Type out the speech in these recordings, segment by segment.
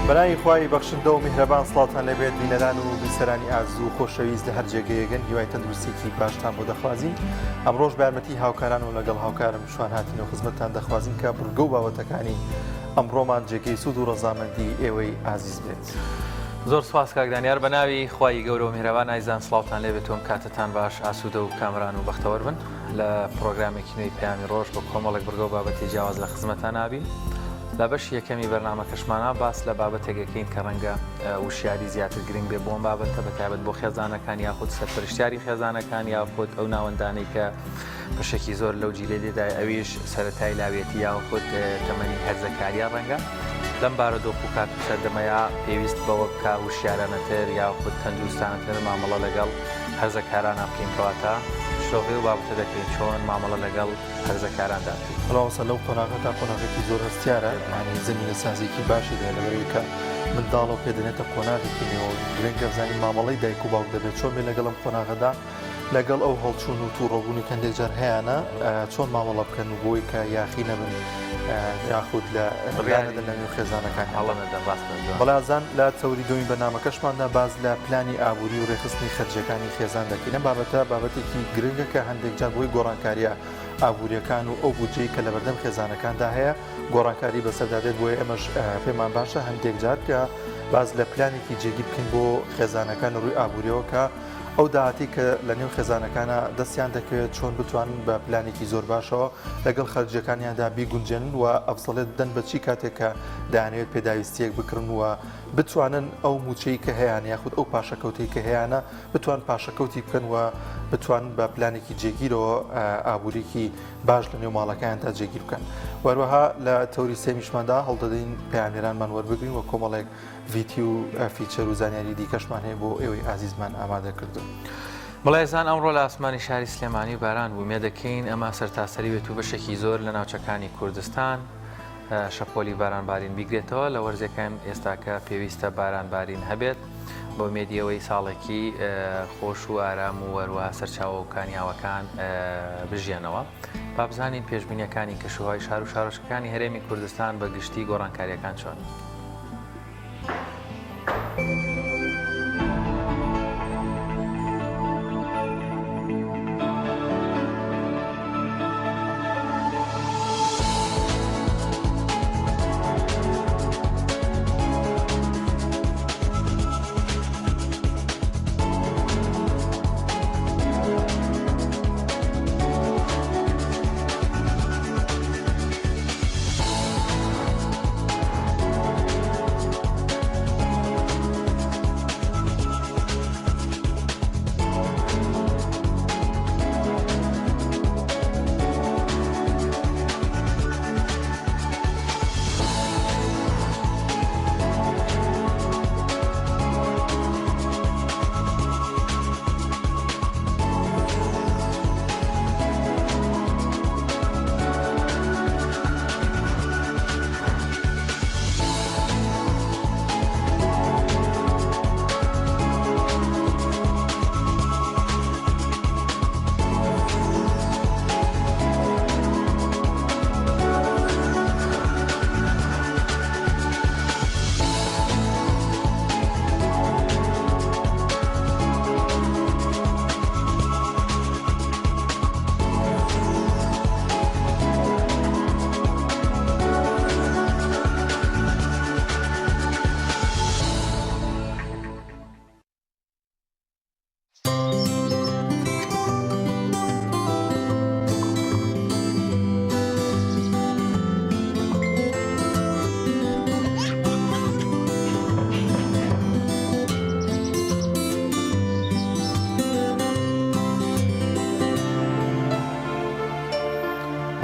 بەناوی خوای بەخشندە و میهرەبان سڵاوتان لێبێت بینەران و بیسەرانی ئازیز و خۆشەویست لە هەر جێگەیەگەن هیوای تەندروستیکی باشتان بۆ دەخوازین ئەمڕۆژ بە یارمەتی هاوکاران و لەگەڵ هاوکارم شوان هاتین و خزمەتتان دەخوازین کە بڕگە و بابەتەکانی ئەمڕۆمان جێگەی سوود و ڕەزامەندی ئێوەی ئازیز بێت. زۆر سوپاس کاک دانیار بە ناوی خوای گەورە و میهرەبان ئایزان سڵاوتان لێ بێت و ئەم کاتەتان باش ئاسوودە و کامەران و بەختەوەر بن لە پڕۆگرامێکی نوێی پەیامی ڕۆژ بە کۆمەڵێک بڕگە و بابەتی جیاواز لە خزمەتان نابین لە بەشی یەکەمی بەرنامەکەشمانا باس لە بابەتێک ئەکەین کە ڕەنگە وشیاری زیاتر گرنگ بێ بۆ ئەم بابەتە بە تایبەت بۆ خێزانەکان یاخود سەرپەرشتیاری خێزانەکان یاخود ئەو ناوەندانەی کە بەشێکی زۆر لەو جیلەی لێدایە ئەویش سەرەتای لاویەتی یاخود تەمەنی هەرزەکاریە ڕەنگە لەم بارودۆخ و کات و سەردەمەیا پێویست بەوە بکا هوشیارانەتر یاخود تەندروستانەتر مامەڵە لەگەڵ هەرزەکارانا بکەین کەواتە شرۆڤەی ئەو بابەتە دەکەین چۆن مامەڵە لەگەڵ هەرزەکاراندا بکەین. مامۆستا لەو قۆناغەدا قۆناغێکی زۆر هەستیارە یانی زەمینەسازیەکی باشی هەیە لەبەرئەوەی کە منداڵەو پێ دەنێتە قۆناغێکی نوێوە گرنگە بزانین مامەڵەی دایک و باوک دەبێت چۆن بێت لەگەڵ ئەم قۆناغەدا لەگەڵ ئەو هەڵچوون و تووڕەبوونی کە هەندێک جار هەیانە چۆن مامەڵە بکەن و بۆی کە یاخی نەبن یاخود لە بڕیارەدەن لە نێو خێزانەکان هەڵە نەدەن ڕاستە جوان. بەڵێ ئازان لە تەوەری دووەمی بەرنامەکەشماندا باس لە پلانی ئابووری و ڕێکخستنی خەرجیەکانی خێزان دەکەین ئەم بابەتە بابەتێکی گرنگە کە هەندێک جار بۆی گۆڕانکاریە ئابووریەکان و ئەو بودجەی کە لەبەردەم خێزانەکاندا هەیە گۆڕانکاری بەسەردا دێت بۆیە ئێمەش پێمان باشە هەندێک جار کە باس لە پلانێکی جێگیر بکەین بۆ خێزانەکان لە ڕووی ئابووریەوە کە ئەو داهاتەی کە لە نێو خێزانەکانا دەستیان دەکەوێت چۆن بتوانن بە پلانێکی زۆر باشەوە لەگەڵ خەرجیەکانیاندا بیگونجێنن و ئەفزەڵێت بدەن بە چی کاتێک کە دەیانەوێت پێداویستیەک بکڕن و بتوانن ئەو موچەی کە هەیانە یاخود ئەو پاشەکەوتەی کە هەیانە بتوان پاشەکەوتی بکەن و بتوانن بە پلانێکی جێگیرەوە ئابووریکی باش لە نێو ماڵەکانیاندا جێگیر بکەن. وەروەها لە تەوری سێمیشماندا هەوڵدەدەین پەیامنێرانمان وەربگرین و کۆمەڵێک ڤیتی و feature و زانیاری دیکەشمان هەیە بۆ ئێوەی ئازیزمان ئامادە کردوون. بەڵێزان ئەمڕۆ لە ئاسمانی شاری سلێمانی باران بوو مێدەکەین ئەمە سەرتاسەری بێت و بەشێکی زۆر لە ناوچەکانی کوردستان شەپۆلی باران بارین بیگرێتەوە لە وەرزەکان ئێستاکە پێویستە باران بارین هەبێت بە ئومێدی ئەوەی ساڵێکی خۆش و ئارام و وەروە سەرچاوە و کانیاوەکان بژیەنەوە. با بزانین پێشبینیەکانی کەشوهەوای شار و شارۆچکەکانی هەرێمی کوردستان بە گشتی گۆڕانکاریەکان چۆن؟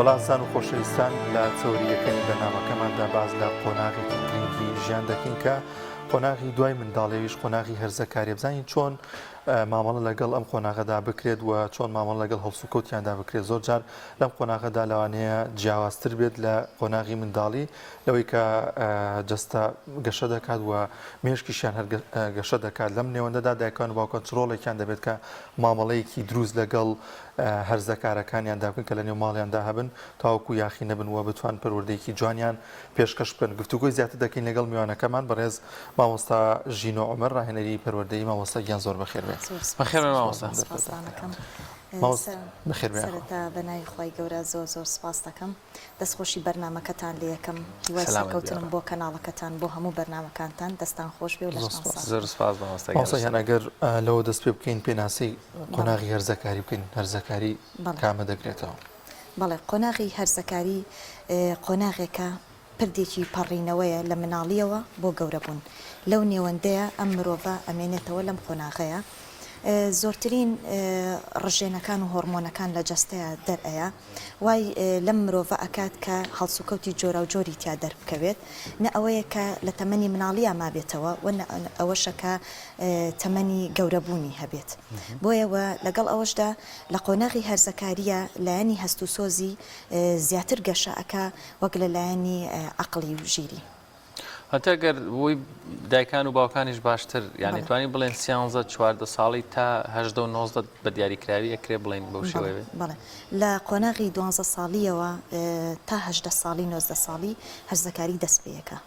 بەڵازان و خۆشەویستان لە چەوری یەکەمی بەرنامەکەماندا باس لە قۆناغێکی گرنگی ژیان دەکەین کە قۆناغی دوای منداڵێویش قۆناغی هەرزەکاریە بزانین چۆن. مامەڵە لەگەڵ ئەم قۆناغەدا بکرێت و چۆن مامەڵە لەگەڵ هەڵسوکەوتیاندا بکرێت. زۆر جار لەم قۆناغەدا لەوانەیە جیاوازتر بێت لە قۆناغی منداڵی لەوەی کە جەستە گەشە دەکات و مێشکیشیان هەر گەشە دەکات. لەم نێوەندەدا دایکان و باوکان چ ڕۆڵێکیان دەبێت کە مامەڵەیەکی دروست لەگەڵ هەرزەکارەکانیاندا بکەن کە لەنێو ماڵیاندا هەبن تاوەکو یاخی نەبن و بتوان پەروەردەیەکی جوانیان پێشکەش بکەن. گفتوگۆی زیاتر دەکەین لەگەڵ میوانەکەمان بەڕێز مامۆستا ژینۆ عومەر ڕاهێنەری پەروەردەیی. مامۆستا گیان زۆر بەخێر بێ. بەخێر بێ مامۆستا. سپاستان ئەکەم. مامۆستا بەخێر بێ. سەرەتا بە ناوی خوای گەورە زۆر زۆر سپاست ئەکەم. دەست خۆشی بەرنامەکەتان لێ ئەکەم. هیوای سەلامەت بی سەرکەوتنم یاڕەب. بۆ کەناڵەکەتان بۆ هەموو بەرنامەکانتان. دەستان خۆش بێ و زۆر لەشتان سپاس. ساغ زۆر بێ. سپاس مامۆستا گیان. مامۆستا گیان ئەگەر لەوە دەست پێ بکەین پێناسەی بەڵێ. قۆناغی هەرزەکاری بکەین هەرزەکاری بەڵێ. کامە دەگرێتەوە؟ بەڵێ قۆناغی هەرزەکاری قۆناغێکە پردێکی پەڕینەوەیە لە مناڵیەوە بۆ گەورەبوون لەو نێوەندەیە ئەم مرۆڤە ئەمێنێتەوە لەم قۆناغەیە زۆرترین ڕژێنەکان و هۆڕمۆنەکان لە جەستەیا دەرئەیا وای لەم مرۆڤە ئەکات کە هەڵسوکەوتی جۆراوجۆری تیا دەربکەوێت نە ئەوەیە کە لە تەمەنی مناڵیا مابێتەوە و نە ئەوەشە کە تەمەنی گەورەبوونی هەبێت بۆیە وە لەگەڵ ئەوەشدا لە قۆناغی هەرزەکارییا لایەنی هەست و سۆزی زیاتر گەشە ئەکا وەک لە لایەنی عەقڵی و ژیری. هەتا گەر بۆی دایکان و باوکانیش باشتر یانی بەڵێ. توانی بڵێن سیانزە 14 ساڵی تا هەژدە و 19 بە دیاریکراوی ئەکرێ بڵێین بەو بەڵێ شێوەیە بێ؟ بەڵێ لە قۆناغی دوانزە ساڵییەوە تا 18 ساڵی 19 ساڵی هەرزەکاری دەست پێ ئەکا.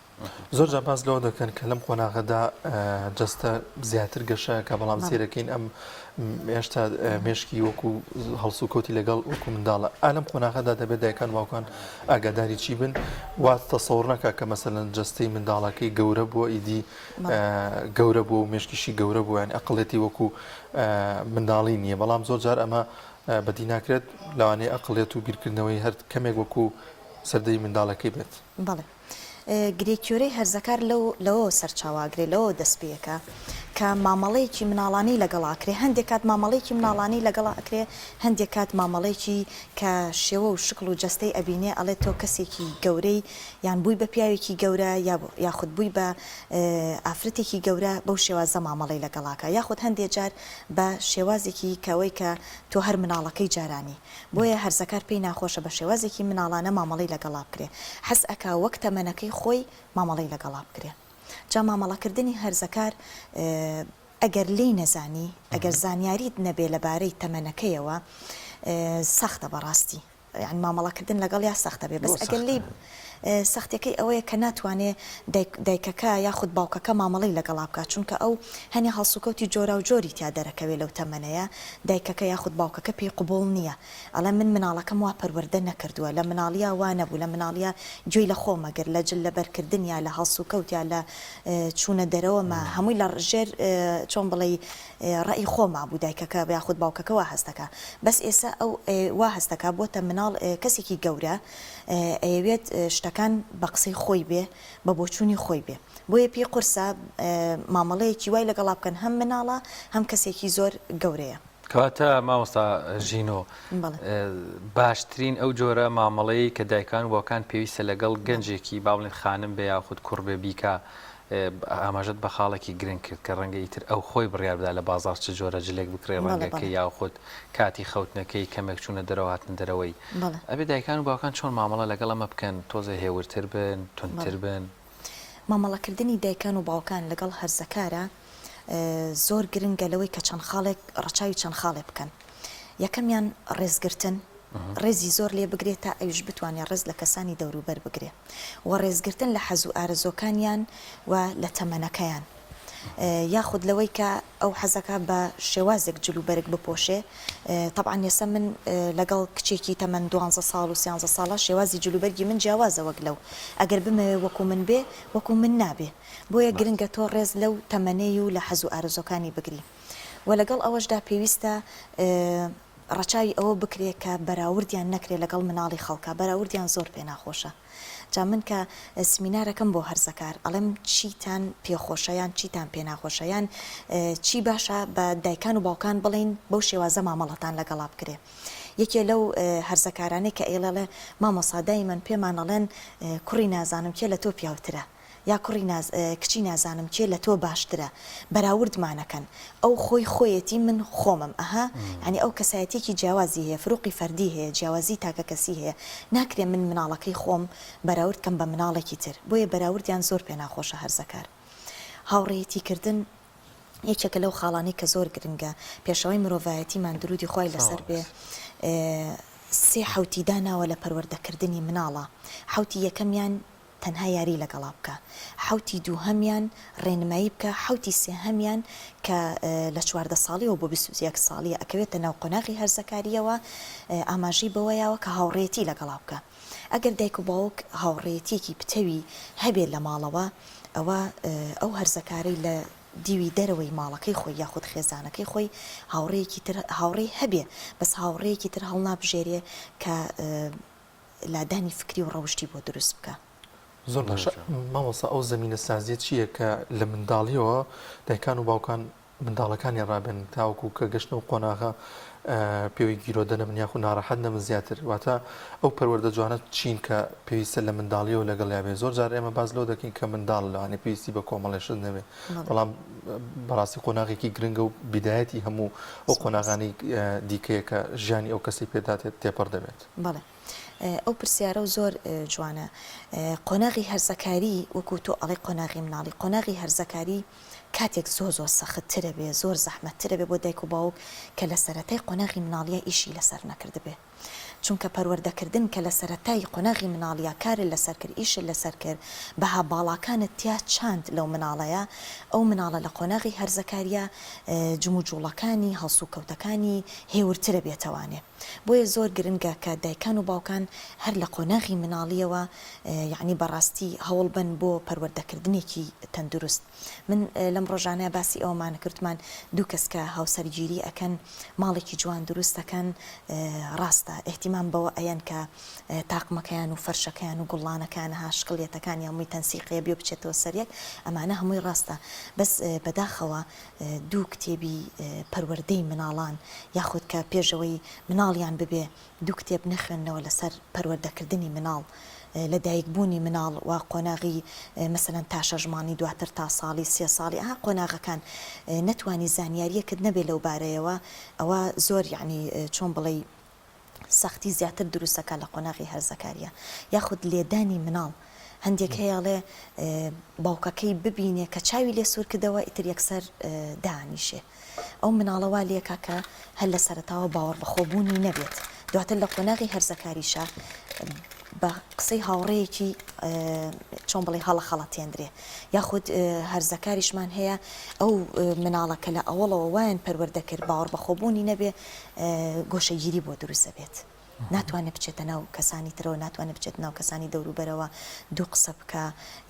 زۆر جار باس لەوە دەکەن کە لەم قۆناغەدا جەستە زیاتر گەشەکە بەڵام سێرەکەین ئەم هێشتا مێشکی وەکو هەڵسوکەوتی لەگەڵ وەکو منداڵە ئا لەم قۆناغەدا دەبێت دایکان باوکان ئاگاداری چی بن وا تەسەور نەکا کە مەسەلەن جەستەی منداڵەکەی گەورە بووە ئیدی گەورە بووە و مێشکیشی گەورە بووە یانی ئەقڵێتی وەکو منداڵی نییە بەڵام زۆر جار ئەمە بەدی ناکرێت لەوانەیە ئەقڵێت و بیرکردنەوەی هەر کەمێک وەکو سەردەی منداڵەکەی بێت. بەڵێ. گرێکیۆرەی هەرزەکار لەو لەوەوە سەرچاوە ئەگرێ، لەوەوە دەست پێ ئەکا کە مامەڵەیەکی مناڵانەی لەگەڵا ئەکرێ، هەندێ کات مامەڵەیەکی مناڵانەی لەگەڵا ئەکرێ، هەندێ کات مامەڵەیەکی کە شێوە و شکڵ و جەستەی ئەبینێ ئەڵێ تۆ کەسێکی گەورەی یان بووی بە پیاوێکی گەورە یا یاخود بووی بە ئافرەتێکی گەورە بەو شێوازە مامەڵەی لەگەڵا ئەکا یاخود هەندێ جار بە شێوازێکی کە ئەوەی کە تۆ هەر مناڵەکەی جارانی. بۆیە هەرزەکار پێی ناخۆشە بە شێوازێکی مناڵانە مامەڵەی لەگەڵا بکرێ، حەز ئەکا وەک تەمەنەکەی خۆی مامەڵەی لەگەڵا بکرێ. جا مامەڵەکردنی هەرزەکار ئەگەر لێی نەزانی، ئەگەر زانیاریت نەبێ لەبارەی تەمەنەکەیەوە سەختە بەڕاستی. یانی مامەڵەکردن لەگەڵیا سەختە بێ. بەس ئەگەر لێی سەختیەکەی ئەوەیە کە ناتوانێ دایک دایکەکە یاخود باوکەکە مامەڵەی لەگەڵا بکات چونکە ئەو هەنێ هەڵسوکەوتی جۆراوجۆری تیا دەرەکەوێ لەو تەمەنەیا دایکەکە یاخود باوکەکە پێی قبوڵ نیە ئەڵێ من مناڵەکەم وا پەروەردە نەکردووە لە مناڵیا وا نەبوو لە مناڵیا گوێی لە خۆم ئەگرت لە جل لەبەرکردنیا لە هەڵسوکەوتیا لە چوونە دەرەوەما هەمووی لە ژێر چۆن بڵێی ڕەئی خۆما بوو دایکەکە یاخود باوکەکە وا هەستەکا بەس ئێسا ئەو وا هەستەکا بۆتە مناڵ کەسێکی گەورە ئەیەوێت شتەکان بە قسەی خۆی بێ بە بۆچوونی خۆی بێ بۆیە پێی قورسە مامەڵەیەکی وای لەگەڵا بکەن هەم مناڵە هەم کەسێکی زۆر گەورەیە. کەواتە مامۆستا ژینۆ باشترین ئەو جۆرە مامەڵەیەی کە دایکان و باوکان پێویستە لەگەڵ گەنجێکی با بڵێن خانم بێ یاخود کوڕ بێ بیکا ئاماژەت بە خاڵێکی گرنگ کرد کە ڕەنگە ئیتر ئەو خۆی بڕیار بدا لە بازاڕ چ جۆرە جلێک بکڕێ ڕەنگەکەی یاخود کاتی خەوتنەکەی کەمێک چوونە دەرەوە هاتنە دەرەوەی ئەبێ دایکان و باوکان چۆن مامەڵە لەگەڵ ئەمە بکەن تۆزێ هێورتر بن توندتر بن؟ مامەڵەکردنی دایکان و باوکان لەگەڵ هەرزەکارە زۆر گرنگە لەوەی کە چەند خاڵێک ڕەچاوی چەند خاڵێ بکەن یەکەمیان ڕێزگرتن ڕێزی زۆر لێ بگرێت تا ئەویش بتوانێت ڕێز لە کەسانی دەوروبەر بگرێ و ڕێزگرتن لە حەز و ئارەزۆکانیان و لە تەمەنەکەیان یاخود لەوەی کە ئەو حەزەکا بە شێوازێک جل و بەرگ بپۆشێ تەبعەن ئێستا من لەگەڵ کچێکی تەمەن دوانزە ساڵ و سیانزە ساڵە شێوازی جل و بەرگی من جیاوازە وەک لەو ئەگەر بمەوێ وەکو من بێ وەکو من نابێ بۆیە گرنگە تۆ ڕێز لەو تەمەنەی و لە حەز و ئارەزۆکانی بگری و لەگەڵ ئەوەشدا پێویستە ڕەچاوی ئەوە بکرێ کە بەراوردیان نەکرێ لەگەڵ مناڵی خەڵکا بەراوردیان زۆر پێ ناخۆشە جا من کە سمینارەکەم بۆ هەرزەکار ئەڵێم چیتان پێ خۆشە یان چیتان پێ ناخۆشە یان چی باشە بە دایکان و باوکان بڵێین بەو شێوازە مامەڵەتان لەگەڵا بکرێ یەکێ لەو هەرزەکارانەی کە ئەیڵێ ئەڵێ مامۆسا دایمەن پێمان ئەڵێن کوڕی نازانم کێ لە تۆ پیاوترە. یا کوڕی ناز کچی نازانم کێ لە تۆ باشترە بەراوردمانەکەن ئەو خۆی خۆیەتی من خۆمم ئەها یانی ئەو کەسایەتیەکی جیاوازی هەیە فروقی فەردی هەیە جیاوازی تاکەکەسی هەیە ناکرێ من مناڵەکەی خۆم بەراورد کەم بە مناڵێکی تر بۆیە بەراوردیان زۆر پێ ناخۆشە هەرزەکار هاوڕێیەتی کردن یەکێکە لەو خاڵانەی کە زۆر گرنگە پێشەوای مرۆڤایەتیمان درودی خوای لەسەر بێ سێ حەوتی داناوە لە پەروەردەکردنی مناڵا حەوتی یەکەمیان تەنها یاری لەگەڵا بکە حەوتی دووهەمیان ڕێنمایی بکە حەوتی سێهەمیان کە لە 14 ساڵیەوە بۆ 21 ساڵیە ئەکەوێتە ناو قۆناغی هەرزەکاریەوە ئاماژەی بەوەیاوە کە هاوڕێیەتی لەگەڵا بکە ئەگەر دایک و باوک هاوڕێیەتیەکی پتەوی هەبێت لە ماڵەوە ئەوە ئەو هەرزەکارەی لە دیوی دەرەوەی ماڵەکەی خۆی یاخود خێزانەکەی خۆی هاوڕێیەکی تر هاوڕێی هەبێ بەس هاوڕێیەکی تر هەڵنابژێرێ کە لادانی فکری و ڕەوشتی بۆ دروست بکا. زۆر باشە مامۆستا ئەو زەمینە سازیە چییە کە لە منداڵیەوە دایکان و باوکان منداڵەکانیان ڕابێنن تاوەکو کە گەشتنە ئەو قۆناغە پێوەی گیرۆدە نەبن یاخود ناڕەحەت نەبن زیاتر واتە ئەو پەروەردە جوانە چین کە پێویستە لە منداڵیەوە لەگەڵیا بێ زۆر جار ئێمە باس لەوە دەکەین کە منداڵ لەوانەیە پێویستی بە کۆمەڵێ شت نەبێ بەڵام بەڕاستی قۆناغێکی گرنگە و بیدایەتی هەموو ئەو قۆناغانەی دیکەیە کە ژیانی ئەو کەسەی پێدا تێپەڕ دەبێت. بەڵێ ئەو پرسیارە و زۆر جوانە. قۆناغی هەرزەکاری وەکو تۆ ئەڵێی قۆناغی مناڵی، قۆناغی هەرزەکاری کاتێک زۆر زۆر سەخت ترە بێ زۆر زەحمەت ترە بێ بۆ دایک و باوک کە لە سەرەتای قۆناغی مناڵیا ئیشی لەسەر نەکردبێ چونکە پەروەردە کردن کە لە سەرەتای قۆناغی مناڵیا کارت لەسەر کرد ئیشت لەسەر کرد بەها باڵاکانت تیا چاند لەو مناڵەیا ئەو مناڵە لە قۆناغی هەرزەکاریا جموجوڵەکانی هەڵسوکەوتەکانی هێورترە بێتەوانێ بۆیە زۆر گرنگە کە دایکان و باوکان هەر لە قۆناغی مناڵیەوە یەعنی بەڕاستی هەوڵ بەن بۆ پەروەردەکردنێکی تەندروست من لەم ڕۆژانە باسی ئەوەمان کرد وتمان دوو کەس کە هاوسەرگیری ئەکەن ماڵێکی جوان دروست ئەکەن ڕاستە ئیهتیمام بەوە ئەیەن کە تاقمەکەیان و فەرشەکەیان و گوڵانەکان ها شکڵیەتەکانی هەمووی تەنسیقەیە بێ بچێتەوە سەر یەک ئەمانە هەمووی ڕاستە بەس بەداخەوە دوو کتێبی پەروەردەی مناڵان یاخود کە پێشەوەی مناڵیان ببێ دوو کتێب نەخوێننەوە لەسەر پەروەردەکردنی مناڵ لە دایک بوونی مناڵ و قۆناغی مەسەلەن تا شەش مانگی دواتر تا ساڵی سێ ساڵی ئەها قۆناغەکان نەتوانی زانیاریەکت نەبێ لەو بارەیەوە ئەوە زۆر یەعنی چۆن بڵێی سەختی زیاتر دروست ئەکات لە قۆناغی هەرزەکاریە یاخود لێدانی مناڵ هەندێک هەیە ئەڵێ باوکەکەی ببینێ کە چاوی لێ سوور کردەوە ئیتر یەکسەر دانیشێ ئەو مناڵە وا لێکا کە هەر لە سەرەتاوە باوەڕ بەخۆبوونی نەبێت دواتر لە قۆناغی هەرزەکاریشا بە قسەی هاوڕێیەکی چۆن بڵێ هەڵەخەڵەتێندرێ یاخود هەرزەکاریشمان هەیە ئەو مناڵە کە لە ئەوەڵەوە وایان پەروەردە کرد باوەڕ بەخۆبوونی نەبێ گۆشەگیری بۆ دروست ئەبێت ناتوانێت بچێتە ناو کەسانی ترەوە ناتوانێت بچێتە ناو کەسانی دەوروبەرەوە دوو قسە بکا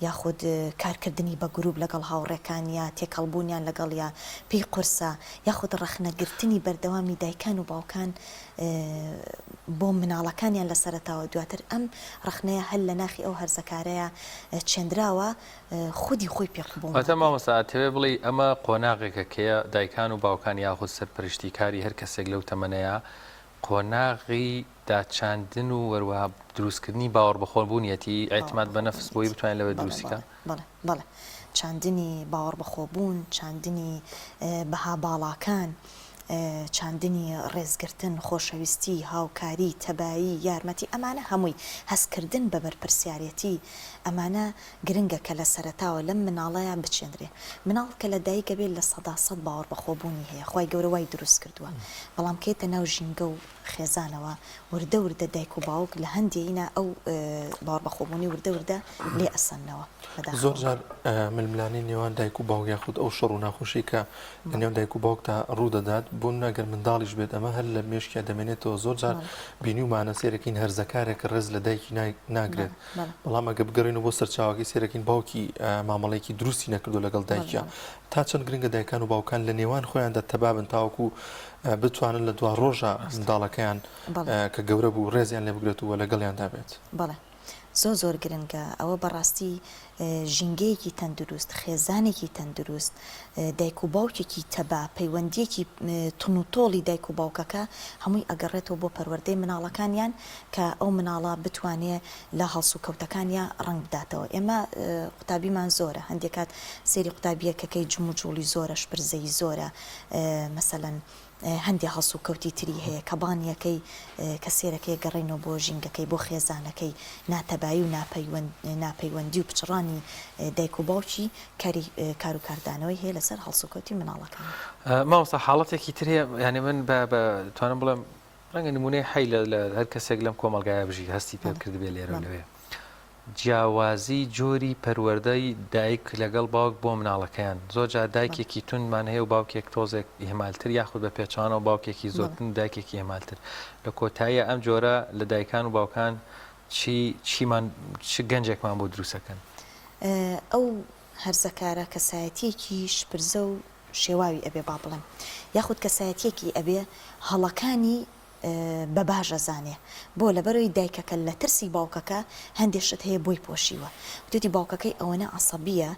یاخود کارکردنی بە گروپ لەگەڵ هاوڕێکانیا تێکەڵبوونیان لەگەڵیا پێی قورسە یاخود ڕەخنەگرتنی بەردەوامی دایکان و باوکان بۆ مناڵەکانیان لە سەرەتاوە دواتر ئەم ڕەخنەیە هەر لە ناخی ئەو هەرزەکارەیا چێندراوە خودی خۆی پێ قبوڵ واتە نابێت. مامۆستا ئەتەوێ بڵێی ئەمە قۆناغێکە کە دایکان و باوکان یاخود سەرپەرشتیکاری هەر کەسێک لەو تەمەنەیا قۆناغی داچاندن و وەروەها دروستکردنی باوەڕبەخۆبوونیەتی، اعتماد بە نفس، بۆی بتوانێت لەوێ دروستی کا؟ بەڵێ بەڵێ چاندنی باوەڕبەخۆبوون، چاندنی بەها باڵاکان، چاندنی ڕێزگرتن، خۆشەویستی، هاوکاری، تەبایی، یارمەتی، ئەمانە هەمووی، هەستکردن بە بەرپرسیارێتی، ئەمانە گرنگە کە لە سەرەتاوە لەم مناڵەیا بچێندرێ. مناڵ کە لە دایک ئەبێ 100% باوەڕبەخۆبوونی هەیە، خوای گەورە وای دروست کردووە، بەڵام کە یەتە ناو ژینگە و خێزانەوە وردە وردە دایک و باوک لە هەندێینا ئەو باوەڕبەخۆبوونی وردە وردە لێ ئەسەننەوە بەداخەوە. زۆر جار ململانێی نێوان دایک و باوک یاخود ئەو شەڕ و ناخۆشی کە لە نێوان دایک و باوکدا ڕوو دەدات بۆ نمونە گەر منداڵیش بێت ئەمە هەر لە مێشکیا دەمێنێتەوە زۆر جار بینیومانە سێرەکەین هەرزەکارێک ڕێز لە دایکی ناگرێت بەڵام ئەگە بگەڕێینەوە بۆ سەرچاوەکەی سێرەکەین باوکی مامەڵەیەکی دروستی نەکردو لەگەڵ دایکیا تا چەند گرنگە دایکان و باوکان لە نێوان خۆیاندا تەبابن تاوەکو بتوانن لە دوا ڕۆژە منداڵەکەیان کە گەورە بوو ڕێزیان لێ بگرێت و لەگەڵیاندا بێت. بەڵێ. زۆر زۆر گرنگە ئەوە بەڕاستی ژینگەیەکی تەندروست، خێزانێکی تەندروست، دایک و باوکێکی تەبا، پەیوەندییەکی تونوتۆڵی دایک و باوکەکە هەمووی ئەگەڕێتەوە بۆ پەروەردەی مناڵەکانیان کە ئەو مناڵە بتوانێ لە هەڵسوکەوتەکانیا ڕەنگ بداتەوە. ئێمە قوتابیمان زۆرە هەندێک کات سەیری قوتابییەکەکەی جموجوڵی زۆرە، شپرزەیی زۆرە، مەسەلەن هەندێ هەڵسوکەوتی تری هەیە کە بانیەکەی کە سێرەکەی گەڕێنەوە بۆ ژینگەکەی بۆ خێزانەکەی ناتەبایی و ناپەیوەندی و پچڕانی دایک و باوکی کاری کار و کاردانەوەی هەیە لەسەر هەڵسوکەوتی مناڵەکان. مامۆستا حاڵەتێکی تر هەیە یانی من بە بە توانم بڵێم ڕەنگە نمونەی حەی لە لە هەر کەسێک لەم کۆمەڵگایە بژی هەستی پێ کردبێ لێرە و لەوێ جیاوازی جۆری پەروەردەی دایک لەگەڵ باوک بۆ مناڵەکەیان، زۆر جار دایکێکی توندمان هەیە و باوکێک تۆزێک ئیهمالتر یاخود بە پێچەوانەوە باوکێکی زۆر توند و دایکێکی ئیهمالتر، لە کۆتاییا ئەم جۆرە لە دایکان و باوکان چی چیمان چ گەنجێکمان بۆ دروست ئەکەن؟ ئەو هەرزەکارە کەسایەتیەکی شپرزە و شێواوی ئەبێ با بڵێم یاخود کەسایەتیەکی ئەبێ هەڵەکانی بە باش ئەزانێ بۆ لەبەرئەوەی دایکەکە لە ترسی باوکەکە هەندێ شت هەیە بۆی پۆشیوە وتویەتی باوکەکەی ئەوەنە عەسەبیە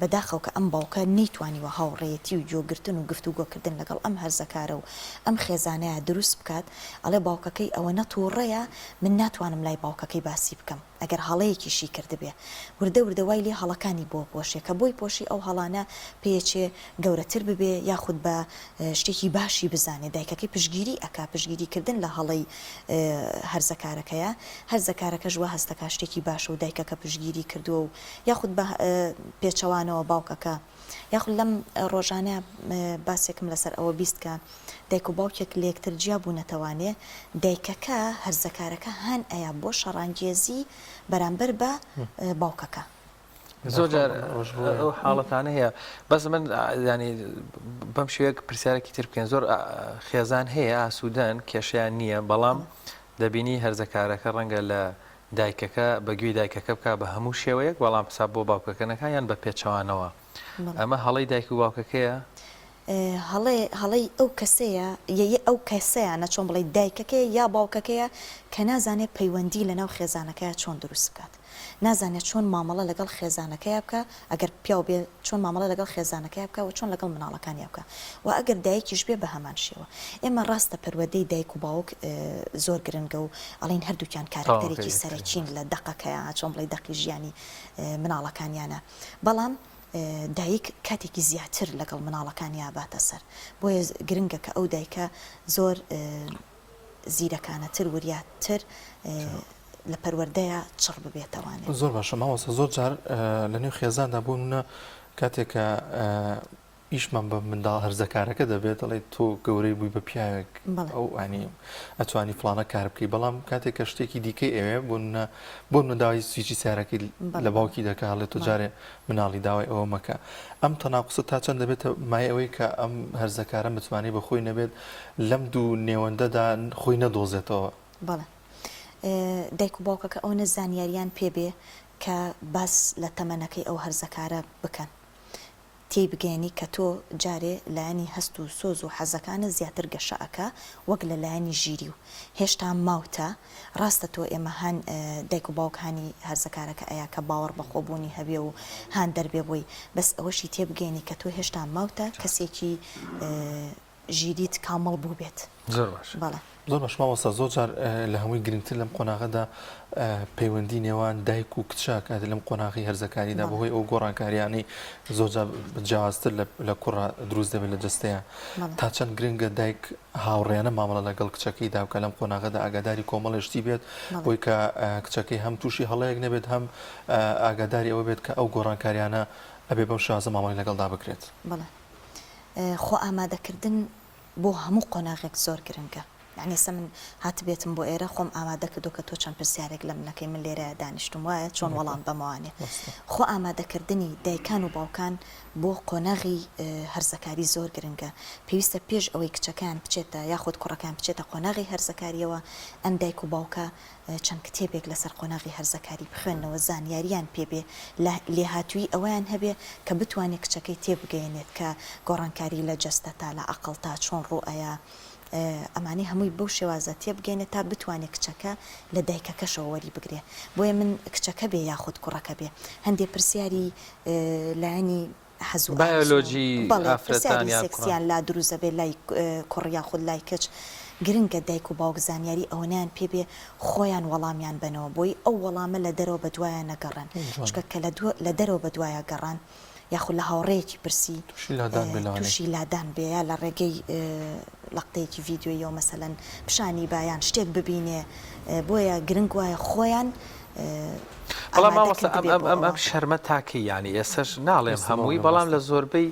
بەداخەوە کە ئەم باوکە نەیتوانیوە هاوڕێیەتی و گۆگرتن و گفتوگۆکردن لەگەڵ ئەم هەرزەکارە و ئەم خێزانەیا دروست بکات ئەڵێ باوکەکەی ئەوەنە توڕەیە من ناتوانم لای باوکەکەی باسی بکەم ئەگەر هەڵەیەکیشی کردبێ وردە وردە وای لێ هەڵەکانی بۆ پۆشێ کە بۆی پۆشی ئەو هەڵانە پێیەچێ گەورەتر ببێ یاخود بە شتێکی باشی بزانێ دایکەکەی پشتگیری ئەکا پشتگیری کردن لە هەڵەی هەرزەکارەکەیە هەرزەکارەکەش وا هەستەکا شتێکی باشە و دایکەکە پشتگیری کردووە و یاخود بە پێچەوانەوە باوکەکە یاخود لەم ڕۆژانە باسێکم لەسەر ئەوە 20 کە دایک و باوکێک لەیەکتر جیا بوونەتەوانێ دایکەکە هەرزەکارەکە هان ئەیا بۆ شەڕانگێزی بەرامبەر بە باوکەکە. زۆر جار ئەو حاڵەتانە هەیە بەس من ینی بەم شێوەیەک پرسیارێکی تر بکەین زۆر خێزان هەیە ئاسوودەن کێشیان نییە بەڵام دەبینی هەرزەکارەکە ڕەنگە لە دایکەکە بە گوێی دایکەکە بک بە هەموو شێوەیەک بەڵام حساب بۆ باوکەکە نەکە یان بە پێچەوانەوە ئەمە هەڵەی دایک و باوکەکەیە هەڵەی هەڵەی ئەو کەسەیە یە ئەو کەسەیانە چۆن بڵێی دایکەکەیە یا باوکەکەیە کە نازانێ پەیوەندی لەناو خێزانەکەیا چۆن دروست بکات نازانێ چۆن مامەڵە لەگەڵ خێزانەکەیا بکا ئەگەر پیاو بێ چۆن مامەڵە لەگەڵ خێزانەکەیا بکا و چۆن لەگەڵ مناڵەکانیا بکا و ئەگەر دایکیش بێ بەهەمان شێوە ئێمە ڕاستە پەروەردەی دایک و باوک زۆر گرنگە و ئەڵێین هەردووکیان کارەکتەرێکی سەرەکین لە دەقەکەیا چۆن بڵێی دەقی ژیانی مناڵەکانیانە بەڵام دایک کاتێکی زیاتر لەگەڵ مناڵەکانیا باتە سەر بۆیە گرنگە کە ئەو دایکە زۆر زیرەکانەتر وریاتر لە پەروەردەیا چڕ ببێتەوانێ. زۆر باشە مامۆستا زۆر جار لە نێو خێزاندا بۆ نمونە کاتێک کە ئیشمان بە منداڵ هەرزەکارەکە دەبێت دەڵێت تۆ گەورەی بووی بە پیاوێک ئەو ئەنی ئەتوانی فڵانە کار بکەی بەڵام کاتێک کە شتێکی دیکەی ئەوێ بۆ نمونە بۆ نمونە داوای سویچی سیارەکەی لە باوکی دەکا هەڵێ تۆ جارێ مناڵی داوای ئەوە مەکە ئەم تەناقوسە تا چەند دەبێتە مایەی ئەوەی کە ئەم هەرزەکارە متمانەی بە خۆی نەبێت لەم دوو نێوەندەدا خۆی نەدۆزێتەوە؟ بەڵێ دایک و باوکەکە ئەوەنە زانیاریان پێ بێ کە باس لە تەمەنەکەی ئەو هەرزەکارە بکەن تێی بگەیەنی کە تۆ جارێ لایەنی هەست و سۆز و حەزەکانت زیاتر گەشە ئەکا وەک لە لایەنی ژیری و هێشتا ماوتە ڕاستە تۆ ئێمە هان دایک و باوک هانی هەرزەکارەکە ئەیا کە باوەڕ بە خۆ بوونی هەبێ و هاندەر بێ بۆی بەس ئەوەشی تێبگەیەنی کە تۆ هێشتا ماوتە کەسێکی ژیریت کامڵ بووبێت. زۆر باش. بەڵێ. زۆر باش مامۆستا زۆر جار لە هەمووی گرنگتر لەم قۆناغەدا پەیوەندی نێوان دایک و کچە کاتێ لەم قۆناغی هەرزەکاریدا بەهۆی ئەو گۆڕانکاریانەی زۆر جار جیاوازتر لە کوڕە دروست دەبێت لە جەستەیە تا چەند گرنگە دایک هاوڕێیانە مامەڵە لەگەڵ کچەکەیدا بکە لەم قۆناغەدا ئاگاداری کۆمەڵێ شتی بێت بۆی کە کچەکەی هەم تووشی هەڵەیەک نەبێت هەم ئاگاداری ئەوە بێت کە ئەو گۆڕانکاریانە ئەبێ بەم شێوازە مامەڵەی لەگەڵدا بکرێت. بەڵێ خۆ ئامادەکردن بۆ هەموو قۆناغێک زۆر گرنگە یانی ئێستا من هاتبێتم بۆ ئێرە خۆم ئامادە کردووە کە تۆ چەند پرسیارێک لە منەکەی من لێرەیا دانیشتوم وایە چۆن وەڵام بەمەوانێ خۆ ئامادەکردنی دایکان و باوکان بۆ قۆناغی هەرزەکاری زۆر گرنگە پێویستە پێش ئەوەی کچەکەیان بچێتە یاخود کوڕەکەیان بچێتە قۆناغی هەرزەکاریەوە ئەم دایک و باوکە چەند کتێبێک لەسەر قۆناغی هەرزەکاری بخوێننەوە زانیاریان پێ بێ لە لێهاتوویی ئەوەیان هەبێ کە بتوانێ کچەکەی تێبگەیەنێت کە گۆڕانکاری لە جەستەتا لە عەقڵتا چۆن ڕوو ئەیا. ئەمانەی هەمووی بەو شێوازە تێبگەینێ تا بتوانێ کچەکە لە دایکەکەشەوە وەری بگرێ بۆیە من کچەکە بێ یاخود کوڕەکە بێ هەندێ پرسیاری لایەنی حەز و ئارەزوو بایۆلۆجی بەڵێ ئافرەتان پرسیاری یان کوڕان. سێکسیان لا دروست ئەبێ لای کوڕ یاخود لای کچ گرنگە دایک و باوک زانیاری ئەوەنەیان پێ بێ خۆیان وەڵامیان بەنەوە بۆی ئەو وەڵامە لە دەرەوە بەدوایا نەگەڕێن جوانە. چونکە کە لە دەرەوە بەدوایا گەڕان یاخود لە هاوڕێیەکی پرسی توشی لادان بێ لەوانەیە. توشی لادان بێ یا لە ڕێگەی لەقتەیەکی ڤیدیۆییەوە مەسەلەن پیشانی با یان شتێک ببینێ بۆیە گرنگ وایە خۆیان بەڵام ئامادە مامۆستا ئەم کردبێ ئەم بۆ ئەم ئەوە. ئەم شەرمە تاکەی یانی ئێسەش ناڵێم ئێستا هەمووی بەڵێ بەڵام ڕاستە. لە زۆربەی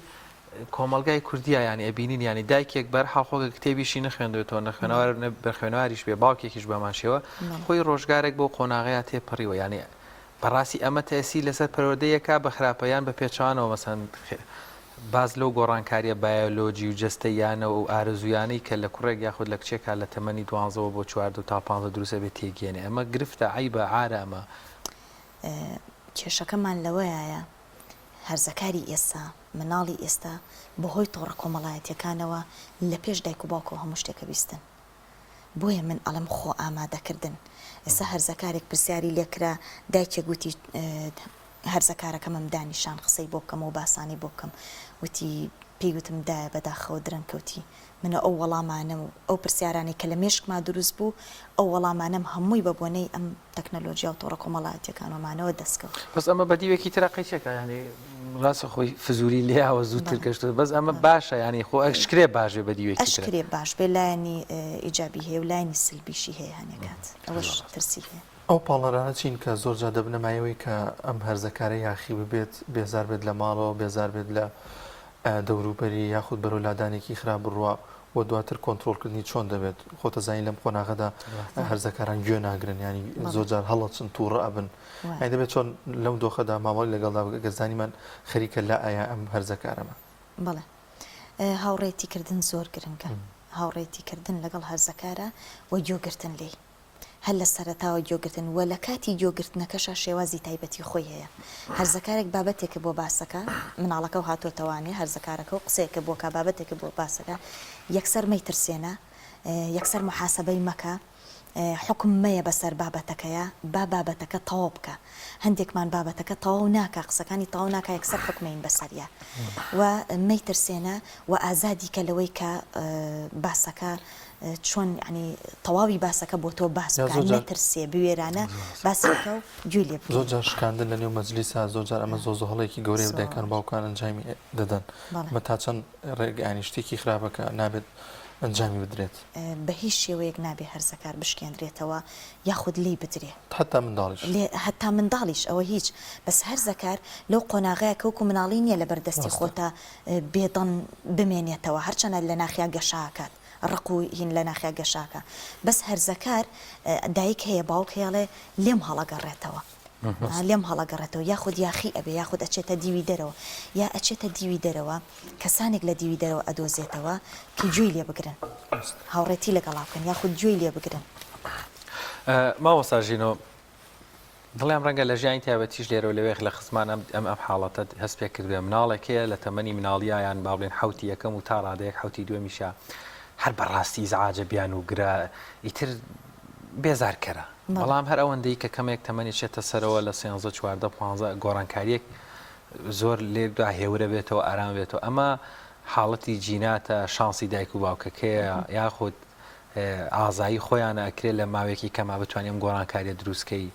کۆمەڵگای کوردیا یانی ئەبینین یانی دایکێک بەرحاڵ خۆ کە کتێبیشی نەخوێندوێتەوە نەخوێنەوار بەڵێ بەخوێنەواریش بێ باوکێکیش بەمان شێوە بەڵێ. خۆی ڕۆژگارێک بەو قۆناغەیا تێپەڕیوە یانی بەڕاستی ئەمە تەئسیر لەسەر پەروەردەی ئەکا بە خراپە یان بە پێچەوانەوە مەسەن باس لەو گۆڕانکاریە بایۆلۆجی و جەستەییانە و ئارەزوویانەی کە لە کوڕێک یاخود لە کچێکا لە تەمەنی دوانزەوە بۆ چواردە و تا پانزە دروست ئەبێ تێگەیەنێ ئەمە گرفتە عەیبە عارە ئەمە. کێشەکەمان لەوەیایە هەرزەکاری ئێستا مناڵی ئێستا بەهۆی تۆڕە کۆمەڵایەتیەکانەوە لە پێش دایک و باوکەوە هەموو شتێک ئەبیستن بۆیە من ئەڵێم خۆ ئامادەکردن ئێستا هەرزەکارێک پرسیاری لێکرا دایکێک وتی هەرزەکارەکەمم دانیشان قسەی بۆ بکەم و باسانی بۆ بکەم وتی پێی وتم دایە بەداخەوە درەنگ کەوتی من ئەو وەڵامانە و ئەو پرسیارانەی کە لە مێشکما دروست بوو ئەو وەڵامانەم هەمووی بە بۆنەی ئەم تەکنەلۆجیا و تۆڕە کۆمەڵایەتیەکانەوەمانەوە دەستکەوت. بەس ئەمە بە دیوێکی ترا قەیچێکە یانی ڕاستە خۆی فزولی لێیاوە زووتر بەڵێ گەشتووە بەس ئەمە بەڵێ. باشە یانی خۆ ئەشکرێ باش بێ بە دیوێکی ترا. ئەشکرێ باش بێ لایەنی ئیجابی هەیە و لایەنی سلبیشی هەیە هەنێ کات ئەوەش زۆر ڕاستە. ترسی هەیە. ئەو پاڵنەرانە چین کە زۆرجار دەبنە مایەوەی کە ئەم هەرزەکارە یاخی ببێت، بێزار بێت لە ماڵەوە، بێزار بێت لە دەوروبەری یاخود بەرەو لادانێکی خراپ بڕوا و دواتر کۆنترۆڵکردنی چۆن دەبێت؟ خۆت ئەزانی لەم قۆناغەدا هەرزەکاران گوێ ناگرن یانی زۆر جار هەڵەچن تووڕە ئەبن یانی دەبێت چۆن لەم دۆخەدا مامەڵەی لەگەڵدا بکە گەر زانیمان خەریکە لا ئەیا ئەم هەرزەکارەمە؟ بەڵێ هاوڕێیەتی کردن زۆر گرنگە هاوڕێیەتی کردن لەگەڵ هەرزەکارە و گوێگرتن لێی هەر لە سەرەتاوە گوێگرتن وە لە کاتی گوێگرتنەکەشا شێوازی تایبەتی خۆی هەیە هەرزەکارێک بابەتێکە بۆ باسەکە مناڵەکەو هاتۆتەوانێ هەرزەکارەکەو قسەیەکە بۆ کا بابەتێکە بۆ باسەکە یەکسەر مەیترسێنە یەکسەر موحاسەبەی مەکە حوکم مەیە بەسەر بابەتەکەیا با بابەتەکە تەواو بکە هەندێکمان بابەتەکە تەواو ناکا قسەکانی تەواو ناکا یەکسەر حوکمەین بەسەریا و مەیترسێنە و ئازادی کە لەوەی کە باسەکە چۆن یانی تەواوی باسەکە بۆ تۆ باس یا بکا زۆر جار نەترسێ بوێرانە باسی بکا و گوێی لێ زۆر بگری. جار شکاندن لە نێو مەجلیسا زۆر جار ئەمە زۆر زۆر هەڵەیەکی گەورەیە دایکان و زۆر باوکان ئەنجامی دەدەن بەڵێ. ئەمە تا چەند ڕێک یانی شتێکی خراپە کە نابێت ئەنجامی بدرێت. بە هیچ شێوەیەک نابێ هەرزەکار بشکێنرێتەوە یاخود لێی بدرێ. هەتا منداڵیش. لێ هەتا منداڵیش ئەوە هیچ بەس هەرزەکار لەو قۆناغەیە کە وەکو مناڵی نیە لەبەر دەستی ڕاستە. خۆتا بێدەنگ بمێنێتەوە هەرچەنە لە ناخیا گەشە ئەکات ڕق و هین لە ناخیا گەشاکە بەس هەرزەکار دایک هەیە باوک هەیە ئەڵێ لێم هەڵەگەڕێتەوە لێم هەڵەگەڕێتەوە یاخود یاخی ئەبێ یاخود ئەچێتە دیوی دەرەوە یا ئەچێتە دیوی دەرەوە کەسانێک لە دیوی دەرەوە ئەدۆزێتەوە کە گوێی لێ بگرن هاوڕێتی لەگەڵا بکەن یاخود گوێی لێ بگرن. مامۆستا ژینۆ دڵیام ڕەنگە لە ژیانی تایبەتیش لێرە و لەوێ لە خزمان ئەم ئەم ئەم حاڵەتەت هەست پێ کردبێ مناڵێک هەیە لە تەمەنی مناڵیا یان با بڵێن حەوتی یەکەم و تا ڕادەیەک حەوتی دووەمیشا هەر بەڕاستی ئیزعاجە بیانووگرە ئیتر بێزارکەرە بەڵێ. بەڵام هەر ئەوەندەی کە کەمێک تەمەنی چێتە سەرەوە لە سێنزە چواردە پانزە گۆڕانکاریەک زۆر لێردا هێورە بێتەوە ئارام بێتەوە ئەمە حاڵەتی جیناتە شانسی دایک و باوکەکەیە یاخود ئازایی خۆیانە ئەکرێ لە ماوەیەکی کەما بتوانی ئەم گۆڕانکاریە دروست کەی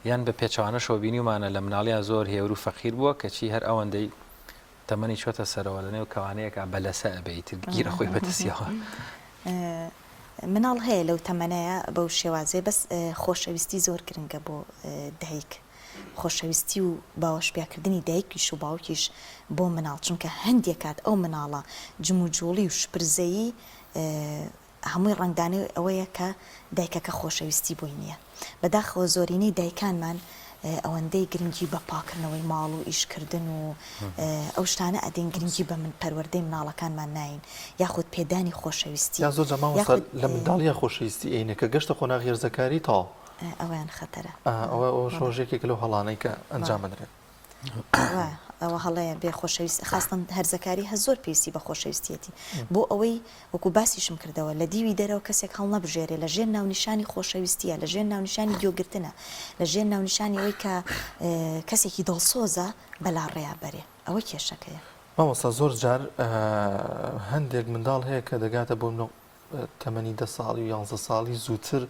یان بە پێچەوانەشەوە بینیومانە لە مناڵیا زۆر هێور و فەقیر بووە کەچی هەر ئەوەندەی تەمەنی چۆتە سەرەوە لە نێو کەوانەیەکا بەلەسە ئەبێ ئیتر گیرە خۆی بەدەستیەوە. مناڵ هەیە لەو تەمەنەیا بەو شێوازەیە بەس خۆشەویستی زۆر گرنگە بۆ دایک خۆشەویستی و باوەشپیاکردنی دایکیش و باوکیش بۆ مناڵ چونکە هەندێک کات ئەو مناڵە جموجوڵی و شپرزەیی هەمووی ڕەنگدانەوەی ئەوەیە کە دایکەکە خۆشەویستی بۆی نییە. بەداخەوە زۆرینەی دایکانمان ئەوەندەی گرنگی بە پاکردنەوەی ماڵ و ئیشکردن و ئەو شتانە ئەدەین گرنگی بە من پەروەردەی مناڵەکانمان ناین یاخود پێدانی خۆشەویستی یا زۆر جار مامۆستا یاخود لە منداڵیا خۆشەویستی ئەینێ کە گەشتە قۆناغی هەرزەکاری تەواو. ئەوەیان خەتەرە. ئەوە ئەوەش بەڵێ. یەکێکە لەو هەڵانەی کە بەڵێ. ئەنجام ئەدرێن. وایە. ئەوە هەڵەیە بێ خۆشەویست خاستەن هەرزەکاری هە زۆر پێویستی بە خۆشەویستیەتی بۆ ئەوەی وەکو باسیشم کردەوە لە دیوی دەرەوە کەسێک هەڵنەبژێرێ لە ژێر ناونیشانی خۆشەویستیە لە ژێر ناونیشانی گوێگرتنە لە ژێر ناونیشانی ئەوەی کە کەسێکی دڵسۆزە بەلاڕێیا بەرێ ئەوە کێشەکەیە. مامۆستا زۆر جار هەندێک منداڵ هەیە کە دەگاتە بۆ تەمەنی دە ساڵی و یانزە ساڵی زووتر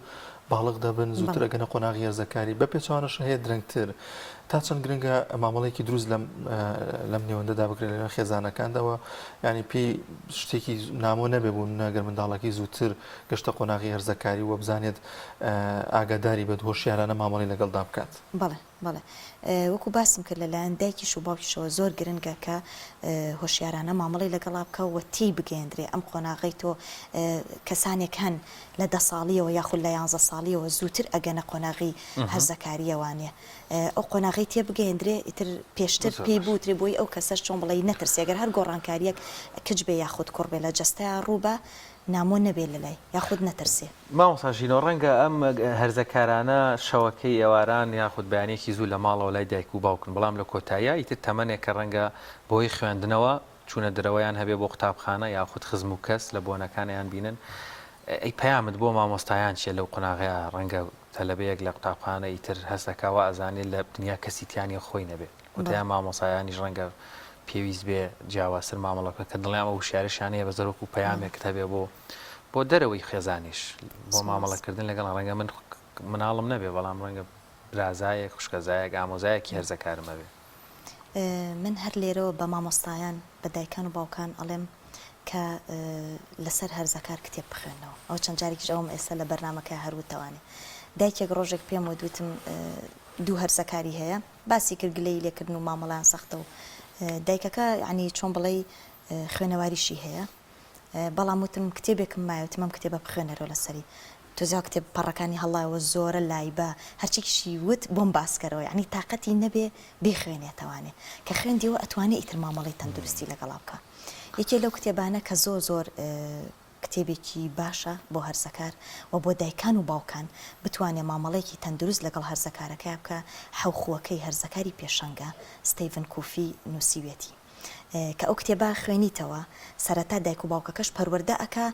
باڵغ دەبن زووتر ئەگەنە قۆناغی هەرزەکاری بە پێچەوانەش هەیە درەنگتر تا چەند گرنگە مامەڵەیەکی دروست لەم لەم نێوەندەدا بکرێت لەنێوان خێزانەکاندەوە ینی پێی شتێکی نامۆ نەبێ بوو نەگەر منداڵەکەی زووتر گەشتە قۆناغی هەرزەکاری و بزانێت ئاگاداری بێت هۆشیارانە مامەڵی لەگەڵدا بکات. بەڵێ بەڵێ وەکو باسم کرد لەلایەن دایکیش و باوکیشەوە زۆر گرنگە کە هۆشیارانە مامەڵەی لەگەڵا بکا و تێی بگەیەندرێ ئەم قۆناغەی تۆ کەسانێک هەن لە دە ساڵیەوە یاخود لە یانزە ساڵیەوە زووتر ئەگەنە قۆناغی هەرزەکاریەوانێ ئەو قۆناغەی تێ بگەیەندرێ ئیتر پێشتر پێی بوترێ بۆی ئەو کەسەش چۆن بڵێی نەترسێ گەر هەر گۆڕانکاریەک کچ بێ یاخود کوڕ بێ لە جەستەیا ڕوو بە نامۆ نەبێ لەلای یاخود نەترسێ. مامۆستا ژینۆ ڕەنگە ئەم هەرزەکارانە شەوەکەی ئێواران یاخود بەیانیەکی زوو لە ماڵەوە لای دایک و باوکن بەڵام لە کۆتاییا ئیتر تەمەنێک کە ڕەنگە بەهۆی خوێندنەوە چوونە درەوەیان هەبێ بۆ قوتابخانە یاخود خزم و کەس لە بۆنەکانیان بینن ئەی پەیامت بۆ مامۆستایان چیە لەو قوناغەیا ڕەنگە تەلەبەیەک لە قوتابخانە ئیتر هەست ئەکا وا ئەزانێ لە دنیا کەسی تیا نیە خۆی نەبێ کۆتاییا مامۆسایانیش ڕەنگە پێویست بێ جیاوازتر مامەڵە بکەن کە دڵنیام ئەو هوشیاریشیان هەیە بەس وەکو پەیامێکت هەبێ بۆ بۆ دەرەوەی خێزانیش بۆ مامەڵەکردن لەگەڵ ڕەنگە من مناڵم نەبێ بەڵام ڕەنگە برازایەک خوشکەزایەک ئامۆزایەکی هەرزەکارم هەبێ. من هەر لێرەوە بە مامۆستایان بە دایکان و باوکان ئەڵێم کە لەسەر هەرزەکار کتێب بخوێنەوە ئەوە چەند جارێکیش ئەوەم ئێستا لە بەرنامەکە هەر وتەوانێ دایکێک ڕۆژێک پێم وت وتم دوو هەرزەکاری هەیە باسی کرد گلەیی لێکردن و مامەڵەیان سەختە و دایکەکە یانی چۆن بڵێی خوێنەواریشی هەیە بەڵام وتم کتێبێکم مایە وتم ئەم کتێبە بخوێنەرەوە لەسەری تۆزیا کتێب پەڕەکانی هەڵایەوە زۆرە لایبە هەرچیکیشی وت بۆم باسکەرەوە یانی تاقەتی نەبێ بیخوێنێتەوانێ کە خوێندیەوە ئەتوانێ ئیتر مامەڵەی تەندروستی لەگەڵا بکا یەکێ لەو کتێبانە کە زۆر زۆر کتێبێکی باشە بۆ هەرزەکار و بۆ دایکان و باوکان بتوانێ مامەڵەیەکی تەندروست لەگەڵ هەرزەکارەکەیا بکا حەوخووەکەی هەرزەکاری پێشەنگە ستیڤن کوفی نووسیویەتی کە ئەو کتێبە خوێنیتەوە سەرەتا دایک و باوکەکەش پەروەردە ئەکا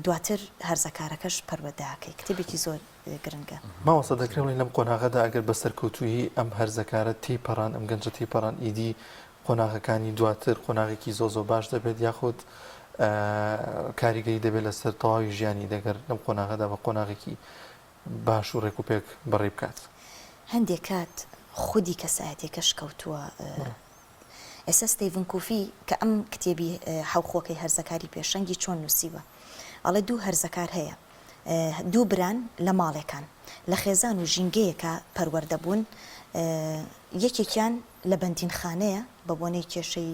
دواتر هەرزەکارەکەش پەروەردە ئەکەی کتێبێکی زۆر گرنگە. مامۆستا دەکرێ بڵێین لەم قۆناغەدا ئەگەر بە سەرکەوتوویی ئەم هەرزەکارە تێیپەڕاند ئەم گەنجە تێیپەڕاند ئیدی قۆناغەکانی دواتر قۆناغێکی زۆر زۆر باش دەبێت یاخود کاریگەری دەبێت لەسەر تەواوی ژیانی دەگەر لەم قۆناغەدا بە قۆناغێکی باش و ڕێک و پێک بەڕێی بکات؟ هەندێک کات خودی کەسایەتیەکەش کەوتووە ئێستا ستیڤن کوفی کە ئەم کتێبی حەوخۆکەی هەرزەکاری پێشەنگی چۆن نووسیوە ئەڵێ دوو هەرزەکار هەیە دوو بران لە ماڵێکان لە خێزان و ژینگەیەکا پەروەردە بوون یەکێکیان لە بەندینخانەیە بە بۆنەی کێشەی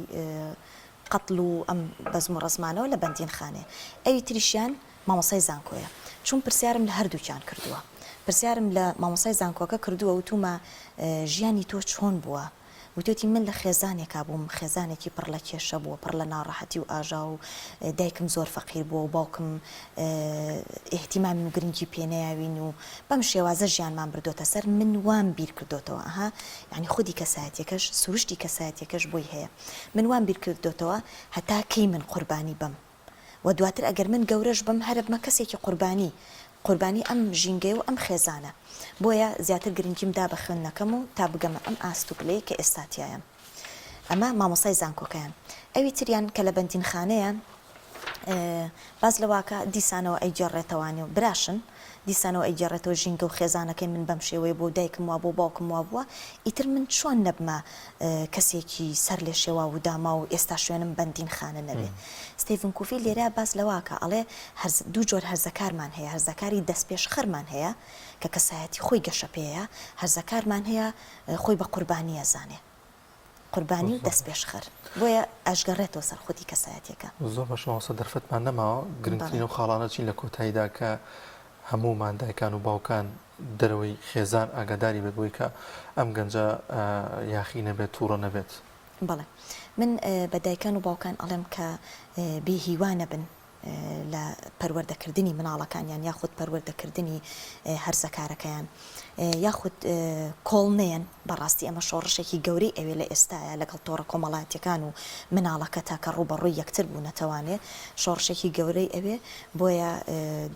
قەتڵ و ئەم بەزم و ڕەزمانەوە لە بەندینخانەیە ئەوی تریشیان مامۆستای زانکۆیە چووم پرسیارم لە هەردووکیان کردووە پرسیارم لە مامۆستای زانکۆکە کردووە وتومە ژیانی تۆ چۆن بووە وتویەتی من لە خێزانێکا بووم، خێزانێکی پڕ لە کێشە بووە، پڕ لە ناڕەحەتی و ئاژاوە و دایکم زۆر فەقیر بووە و باوکم ئیهتیمامی و گرنگی پێ نەیاوین و بەم شێوازە ژیانمان بردۆتە سەر، من وام بیر کردۆتەوە ئەها یانی خودی کەسایەتیەکەش سروشتی کەسایەتیەکەش بۆی هەیە من وام بیر کردۆتەوە هەتا کەی من قوربانی بم وە دواتر ئەگەر من گەورەش بم هەر ئەبمە کەسێکی قوربانی، قوربانی ئەم ژینگەیە و ئەم خێزانە، بۆیە زیاتر گرنگیم دا بە خوێندنەکەم و تا بگەمە ئەم ئاست و پلەیە کە ئێستا تیایم. ئەمە مامۆستای زانکۆکەیان. ئەوی تریان کە لە بەندینخانەیە باس لەوەکا دیسانەوە ئەیگێڕێتەوانێ و براشن، دیسانەوە ئەیگێڕێتەوە ژینگە و خێزانەکەی من بەم شێوەیە بووە و دایکم وابووە و باوکم وابووە، ئیتر من چۆن نەبمە کەسێکی سەر لێشێواو و داماو و ئێستا شوێنم بەندینخانە نەبێ. ستیڤن کوفی لێرە باس لەوە ئەکا ئەڵێ هەرز دوو جۆر هەرزەکارمان هەیە، هەرزەکاری دەستپێشخەرمان هەیە کە کەسایەتی خۆی گەشەپێیە، هەرزەکارمان هەیە خۆی بە قوربانی ئەزانێ. قوربانی و دەستپێشخەر. بۆیە ئەشگەڕێتەوە سەر خودی کەسایەتیەکە. زۆر باشە مامۆستا دەرفەتمان نەماوە گرنگترین ئەو خاڵانە چین لە کۆتاییدا کە هەموومان دایکان و باوکان دەرەوەی خێزان ئاگاداری بێت بۆی کە ئەم گەنجە یاخی نەبێت توڕە نەبێت؟ بەڵێ من بە دایکان و باوکان ئەڵێم کە بێ هیوا نەبن. لە پەروەردەکردنی مناڵەکانیان یاخود پەروەردەکردنی هەرزەکارەکەیان یاخود کۆڵ نەیەن بەڕاستی ئەمە شۆڕشێکی گەورەی ئەوێ لە ئێستایا لەگەڵ تۆڕە کۆمەڵایەتیەکان و مناڵەکەتا کە ڕووبەڕووی یەکتر بوونەتەوانێ شۆڕشێکی گەورەی ئەوێ بۆیە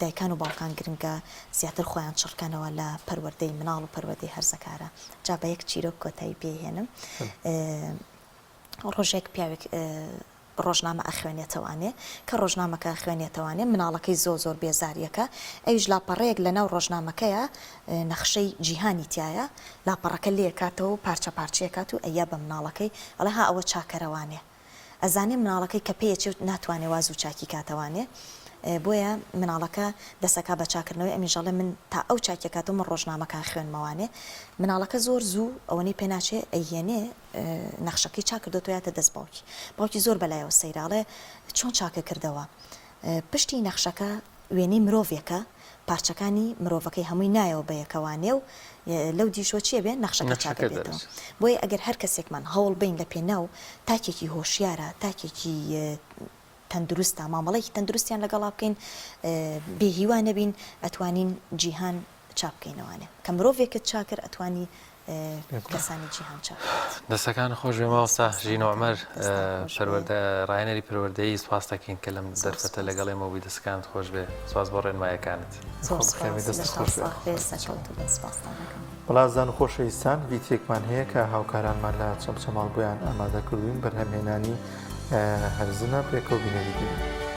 دایکان و باوکان گرنگە زیاتر خۆیان چڕکەنەوە لە پەروەردەی مناڵ و پەروەردەی هەرزەکارە جا بە یەک چیرۆک کۆتایی پێ هێنم ڕۆژێک پیاوێک ڕۆژنامە ئەخوێنێتەوانێ، کە ڕۆژنامەکە ئەخوێنێتەوانێ مناڵەکەی زۆر زۆر بێزاریەکا، ئەویش لاپەڕەیەک لەناو ڕۆژنامەکەیا نەخشەی جیهانی تیایە، لاپەڕەکە لێکاتەوە و پارچە پارچەیەکات و ئەیا بە مناڵەکەی ئەڵێ ها ئەوە چاکەرەوانێ. ئەزانێ مناڵەکەی کە پێیەچێ و ناتوانێ وا زوو چاکی کاتەوانێ، بۆیە مناڵەکە دەسەکا بە چاکردنەوەی ئەمیش ئەڵێ من تا ئەو چاکیەکاتەوە من ڕۆژنامەکە ئەخوێنمەوانێ، مناڵەکە زۆر زوو ئەوەنەی پێناچێ ئەیهێنێ، نەخشەکەی چاک کردۆتەوە یاتە دەست باوکی باوکی زۆر بەلایەوە سەیرە ئەڵێ چۆن چاکە کردەوە پشتی نەخشەکە وێنەی مرۆڤێکە پارچەکانی مرۆڤەکەی هەمووی نایەوە بە یەکەوانێ و لەو دیشەوە چیە بێ نەخشەکە چاکە بێتەوە بۆیە ئەگەر هەر کەسێکمان هەوڵ بین لە پێناو تاکێکی هۆشیارە تاکێکی تەندروستە مامەڵەیەکی تەندروستیان لەگەڵا بکەین بێ هیوا نەبین ئەتوانین جیهان چاک بکەینەوانێ کە مرۆڤێکت چاکرد ئەتوانی کەسانی جیهان چاک بکەیت. دەستەکانت خۆش بێ مامۆستا ژینۆ عومەر پەروەردە ڕاهێنەری پەروەردەیی سوپاست دەکەین کە لەم دەرفەتە لەگەڵ ئێمە بووی دەستەکانت خۆش بێ سوپاس بۆ ڕێنمایەکانت. زۆر سوپاس لەشتان ساغ بێ سەرکەوتوو بن سوپاستان دەکەم. بەڵازان و خۆشەویستان ڤیتێکمان هەیە کە هاوکارانمان لە چەمچەماڵ بۆیان ئامادە کردوین بەرهەمهێنانی هەرزنە پێکەوە بینەری دەبین.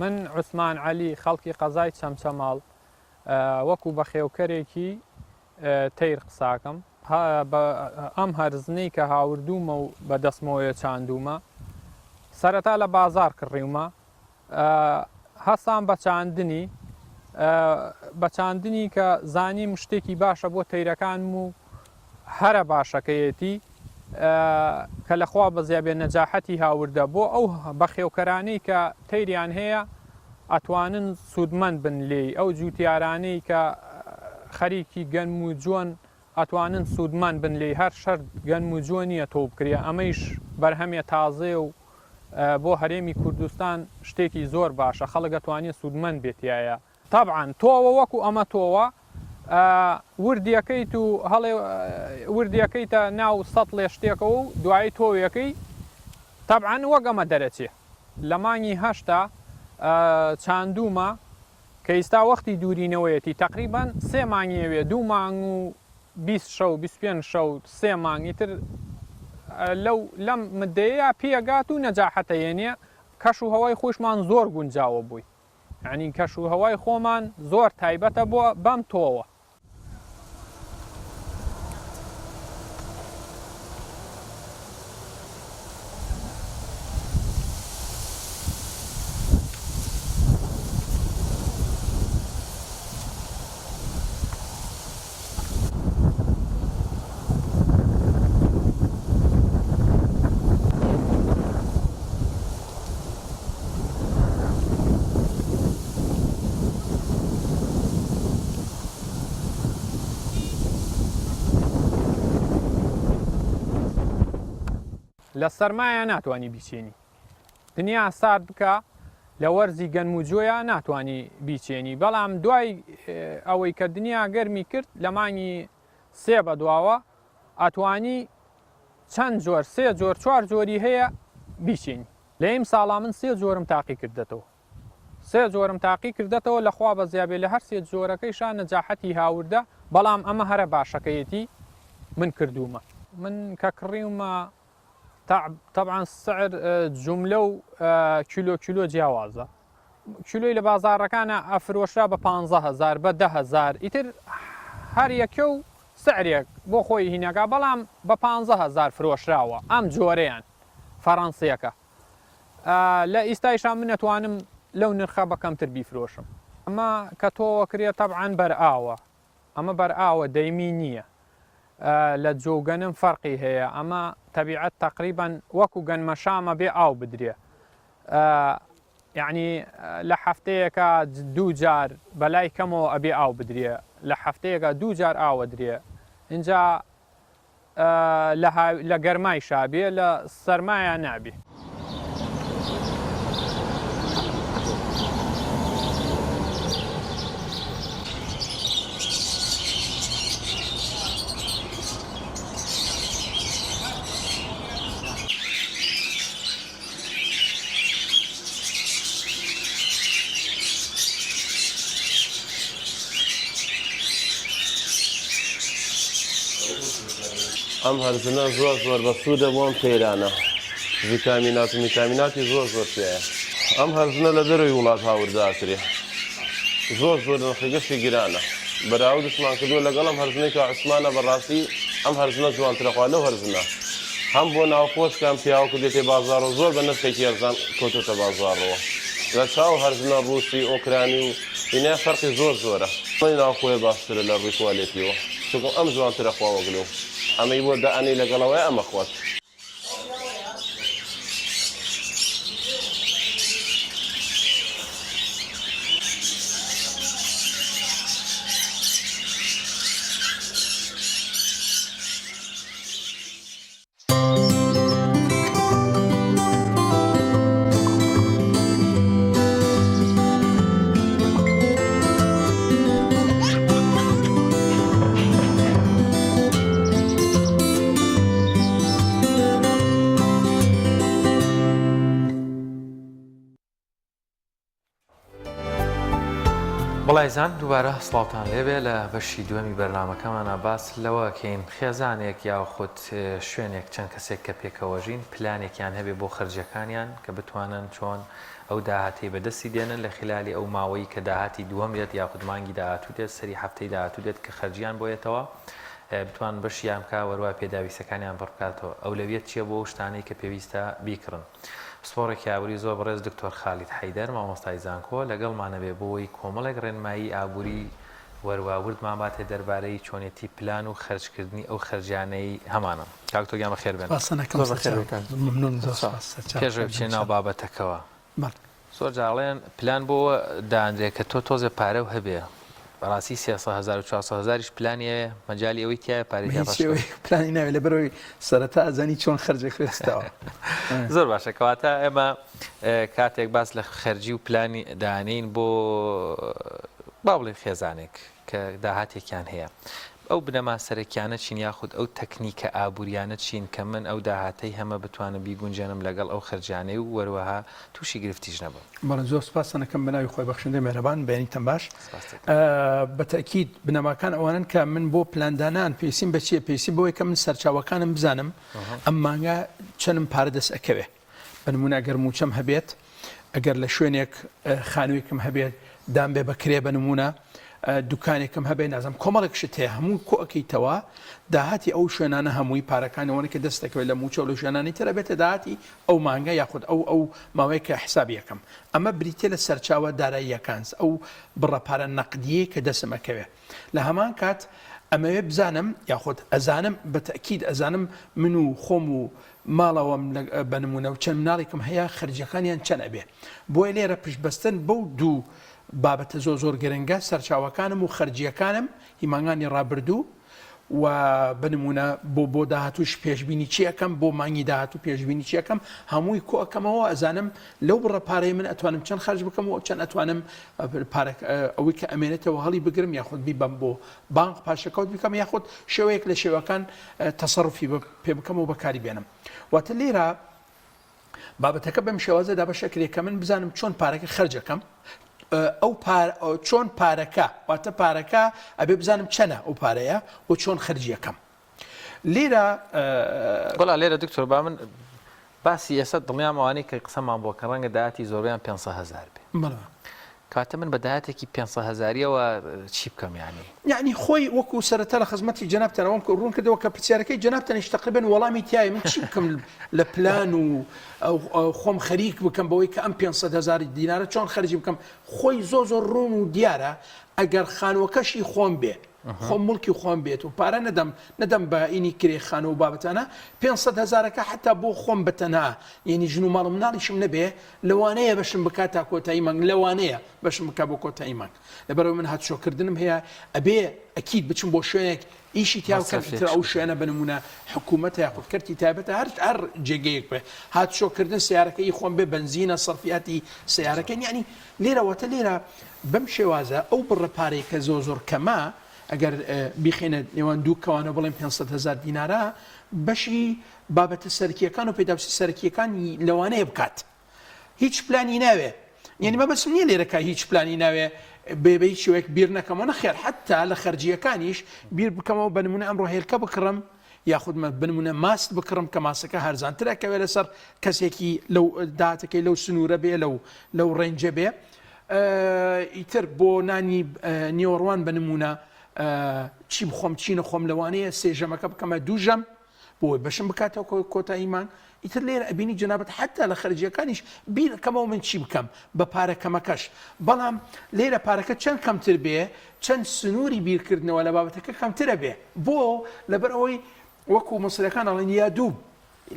من عوسمان عەلی خەڵکی قەزای چەمچەماڵ وەکو بەخێوکەرێکی تەیر قساکەم ئەم هەرزنەی کە هاوردوومە و بە دەستمەوەیە چاندوومە سەرەتا لە بازاڕ کڕیومە هەستام بە چاندنی بە چاندنی کە زانیم شتێکی باشە بۆ تەیرەکانم و هەرە باشەکەیەتی کە لەخوا بەزیا بێ نەجاحەتی هاوردە بۆ ئەو بەخێوکەرانەی کە تەیریان هەیە ئەتوانن سوودمەند بن لێی ئەو جوتیارانەی کە خەریکی گەنم و جۆن ئەتوانن سوودمەند بن لێی هەر شەرت گەنم و جۆ نییە تۆو بکرێ ئەمەیش بەرهەمێ تازەیە و بۆ هەرێمی کوردستان شتێکی زۆر باشە خەڵک ئەتوانێ سوودمەند بێ تیایا. تەبعەن تۆوە وەکو ئەمە تۆوە وردیەکەیت و هەڵێ وردیەکەیتە ناو سەتڵێ شتێکەوە و دوایی تۆوێکەی تەبعەن وەک ئەمە دەرەچێ لە مانگی هەشتا چاندوومە کە ئیستا وەختی دوورینەوەیەتی تەقریبەن سێ مانگی ئەوێ دوو مانگ و 20 شەو 25 شەو سێ مانگ ئیتر لەو لەم مدەیە پێگات و نەجاحەتە یەنێ کەش و هەوای خۆشمان زۆر گونجاوە بووی یانی کەش و هەوای خۆمان زۆر تایبەتە بۆ بەم تۆوە. لە سەرمایە ناتوانی بیچێنی دنیا سارد بکە لە وەرزی گەنم و جۆیا ناتوانی بیچێنی بەڵام دوای ئەوەی کە دنیا گەرمی کرد لە مانگی سێ بەدواوە ئەتوانی چەند جۆر سێ جۆر چوار جۆری هەیە بیچێنی لە ئیمساڵا من سێ جۆرم تاقی کردەتەوە سێ جۆرم تاقی کردەتەوە لە خوا بەزیا بێ لە هەر سێ جۆرەکەیشا نەجاحەتی هاوردە بەڵام ئەمە هەرە باشەکەیەتی من کردوومە. من کە کڕیومە تەبعەن سعر جوملە و کیلۆ کیلۆ جیاوازە کیلۆی لە بازاڕەکانە ئەفرۆشرا بە 15 هزار بە 10 هزار ئیتر هەر یەکە و. سعرێک بۆ خۆی هینەکا بەڵام بە 15 هەزار فرۆشراوە ئەم جۆرەیان فەرەنسیەکە لە ئیستایشا من ئەتوانم لەو نرخە بە کەمتر بیفرۆشم. ئەمە کە تۆوە کرێ تەبعەن بەر ئاوە ئەمە بەر ئاوە دەیمی نییە لە جۆ و گەنم فەرقی هەیە ئەمە تەبیعەت تەقریبەن وەکو گەنمە شامە بێ ئاو بدرێ یعنی لە هەفتەیەکە دوو جار بەلای کەمەوە ئەبێ ئاو بدرێ لە هەفتەیەکە دوو جار ئاوە درێ اینجا لە گەرمایشا بێ لە سەرمایا نابێ. ئەم هەرزنە زۆر زۆر بەسوودە بۆ ئەم تەیرانە ڤیتامینات و میتامیناتی زۆر زۆر تیایە ئەم هەرزنە لە دەرەوەی وڵات هاوردە ئەکرێ زۆر زۆر نرخەکەشی گرانە بەراوردشمان کردووە لەگەڵ ئەم هەرزنەی کە عوسمانە بەڕاستی ئەم هەرزنە جوانترە خوا لەو هەرزنە هەم بۆ ناوخۆش کە ئەم پیاوە کردێتێ بازاڕەوە زۆر بە نرخێکی ئەرزان کەوتۆتە بازاڕەوە لە چاو هەرزنە ڕووسی ئۆکرانی و ئینە فەرقی زۆر زۆرە ئەمەی ناوخۆیە باشترە لە ڕووی کوالێتیەوە چونکە ئەم جوانترە خوا وەک لەو ئەمەی بۆ دائەنێی لەگەڵەوەیە ئەمە خوات. بەڵایزان دووبارە سڵاوتان لێبێ لە بەشی دووەمی بەرنمەکەمانە باس لەوەکەین خێزانێک یاخود شوێنێک چەند کەسێک کە پێکەوەژین پلانێکیان هەبێ بۆ خەرجیەکانیان کە بتوانن چۆن ئەو داهاتەی بەدەستی دێنن لە خلالی ئەو ماوەی کە داهاتی دووەم دێت یاخود مانگی داهاتوو دێت سەری هەفتەی داهاتوو دێت کە خەرجیان بۆ یەتەوە بتوان بەشیان بکا وەروا پێداویستەکانیان پڕ بکاتەوە ئەولەویەت چیە بۆ ئەو شتانەی کە پێویستە بیکڕن پسپۆڕێکی ئابووری زۆر بەڕێز دکتۆر خالید حەیدەر مامۆستای زانکۆ لەگەڵمانە بێ بۆی کۆمەڵێک ڕێنمایی ئابووری وەروا وردمان باتێ دەربارەی چۆنێتی پلان و خەرجکردنی ئەو خەرجیانەی هەمانە. کاک دکتۆر گیان بەخێر بێن. سپاستان ئەکەم زۆر بەخێر سەرچاو. بێن کاک دکتۆر. ممنون زۆر سپاس. سپاس سەرچاو پێش ئەوەی خێر بێن بچینە ناو ان شاء الله. بابەتەکەوە بەڵێ. زۆر جار ئەڵێن پلان بۆ ئەوە دانرێ کە تۆ تۆزێ پارەو هەبێ بەڕاستی 300 هەزار و 400 هەزاریش پلانی ئەوێ مەجالی ئەوەی تیایە پارەی بە تیا هیچ ڕەش کەی. شێوەیەک پلانی ناوێ لەبەرئەوەی سەرەتا ئەزانی چۆن خەرج ئەکرێتەوە. زۆر باشە کەواتە ئێمە کاتێک باس لە خەرجی و پلانی دانێین بۆ با بڵێین خێزانێک کە داهاتێکیان هەیە ئەو بنەما سەرەکیانە چین یاخود ئەو تەکنیکە ئابووریانە چین کە من ئەو داهاتەی هەمە بتوانم بیگونجێنم لەگەڵ ئەو خەرجیانەی و وەروەها تووشی گرفتیش نەبم؟ بەڵێ زۆر سپاستان ئەکەم بە ناوی خوای بەخشندەی مێهرەبان بەیانیتان باش. سپاست دەکەم. بە تەئکید بنەماکان ئەوانەن کە من بۆ پلاندانان پێویستیم بە چییە پێویستیم بەوەیە کە من سەرچاوەکانم بزانم ئەم مانگە چەنم پارە دەست ئەکەوێ بە نموونە ئەگەر مووچەم هەبێت، ئەگەر لە شوێنێک خانوویەکم هەبێت دام بێ بە کرێ بە نموونە دوکانێکم هەبێ نازم کۆمەڵێک شت هەیە هەموو کۆ ئەکەیتەوە داهاتی ئەو شوێنانە هەمووی پارەکانی ئەوانە کە دەست دەکەوێت لە مووچە و لە شوێنانی تر ئەبێتە داهاتی ئەو مانگە یاخود ئەو ئەو ماوەیە کە حسابی ئەکەم ئەمە بریتیە لە سەرچاوە داراییەکان ئەو بڕە پارە نەقدیەی کە دەستم ئەکەوێ لە هەمان کات ئەمەوێ بزانم یاخود ئەزانم بە تەئکید ئەزانم من و خۆم و ماڵەوەم بە نموونە و چەند مناڵێکم هەیە خەرجیەکانیان چەند ئەبێ بۆیە لێرە پشت بەستن بەو دوو بابەتە زۆر زۆر گرنگە سەرچاوەکانم و خەرجیەکانم هی مانگانی ڕابردوو و بە نموونە بۆ بۆ داهاتووش پێشبینی چی ئەکەم بۆ مانگی داهاتوو پێشبینی چی ئەکەم هەمووی کۆ ئەکەمەوە ئەزانم لەو بڕە پارەی من ئەتوانم چەند خەرج بکەم و چەند ئەتوانم پارە ئەوەی کە ئەمێنێتەوە هەڵی بگرم یاخود بیبەم بۆ بانق پاشەکەوت بکەم یاخود شێوەیەک لە شێوەکان تەسەڕوفی پێ بکەم و بەکاری بێنم واتە لێرە بابەتەکە بەم شێوازە دابەش ئەکرێ کە من بزانم چۆن پارەکە خەرجەکەم ئەو چۆن پارەکە واتە پارەکە ئەبێ بزانم چەنە ئەو پارەیە و چۆن خەرجیەکەم لێرە وەڵا لێرە دکتۆر با من باسی ئێستا دڵنیام ئەوانەی کە قسەمان بۆ کە ڕەنگە داهاتی زۆربەیان 500 هەزار بێ. بەڵێ. کەواتە من بە داهاتێکی 500 هەزاریەوە چی بکەم یانی؟ یەعنی خۆی وەکو سەرەتا لە خزمەتی جەنابتان ئەوەم ڕوون کردەوە کە پرسیارەکەی جەنابتانیش تەقریبەن وەڵامی تیایە من چی بکەم لە پلان و خۆم خەریک بکەم بەوەی کە ئەم 500 هەزار دینارە چۆن خەرجی بکەم خۆی زۆر زۆر ڕوون و دیارە ئەگەر خانووەکەشی خۆم بێ خۆم موڵکی خۆم بێت و پارە نەدەم نەدەم بە ئینی کرێ خانوو و بابەتانە 500 هەزارەکە حتا بۆ خۆم بە تەنها یعنی ژن و ماڵ و مناڵیشم نەبێ لەوانەیە بەشم بکات تا کۆتایی مانگ لەوانەیە بەشم بکات بۆ کۆتایی مانگ لەبەرئەوەی من هاتوچۆکردنم هەیە ئەبێ ئەکید بچم بۆ شوێنێک ئیشی تیا بکەم مەسرەفێک ئیتر ئەو شوێنە بە نمونە حکوومەتە یاخود کەرتی تایبەتە هەر هەر جێگەیەک بێ هاتوچۆکردن سەیارەکە ئی خۆم بێ بەنزینە سەرفیاتی سەیارەکەن یانی لێرە واتە لێرە بەم شێوازە ئەو بڕە پارەی کە زۆر زۆر کەمە ئەگەر بیخەینە نێوان دوو کەوانە بڵێن 500 هەزار دینارە بەشی بابەتە سەرکیەکان و پێداویستی سەرەکیەکان لەوانەیە بکات هیچ پلانی ناوێ یعنی مەبەستم نییە لێرە کە هیچ پلانی ناوێ بێ بە هیچ شێوەیەک بیر نەکەمەوە نەخێر حتا لە خەرجییەکانیش بیر بکەمەوە بە نمونە ئەمڕۆ هێلکە بکڕم یاخود بنمونە ماست بکڕم کە ماسەکە هەرزانتر ئەکەوێت لەسەر کەسێکی لەو داهاتەکەی لەو سنوورە بێ لەو لەو ڕێنجە بێ ئیتر بۆ نانی نیوەڕوان بە نمونە چی بخۆم چی نەخۆم لەوانەیە سێ ژەمەکە بکەمە دوو ژەم بۆی بەشم بکاتەوە کۆتایی مانگ ئیتر لێرە ئەبینی جەنابت حتا لە خەرجیەکانیش بیر ئەکەمەوە من چی بکەم بە پارە کەمەکەش بەڵام لێرە پارەکە چەند کەمتر بێ چەند سنووری بیرکردنەوە لە بابەتەکە کەمترە بێ بۆ لەبەر ئەوەی وەکو مصرەکان ئەڵێن یا دووب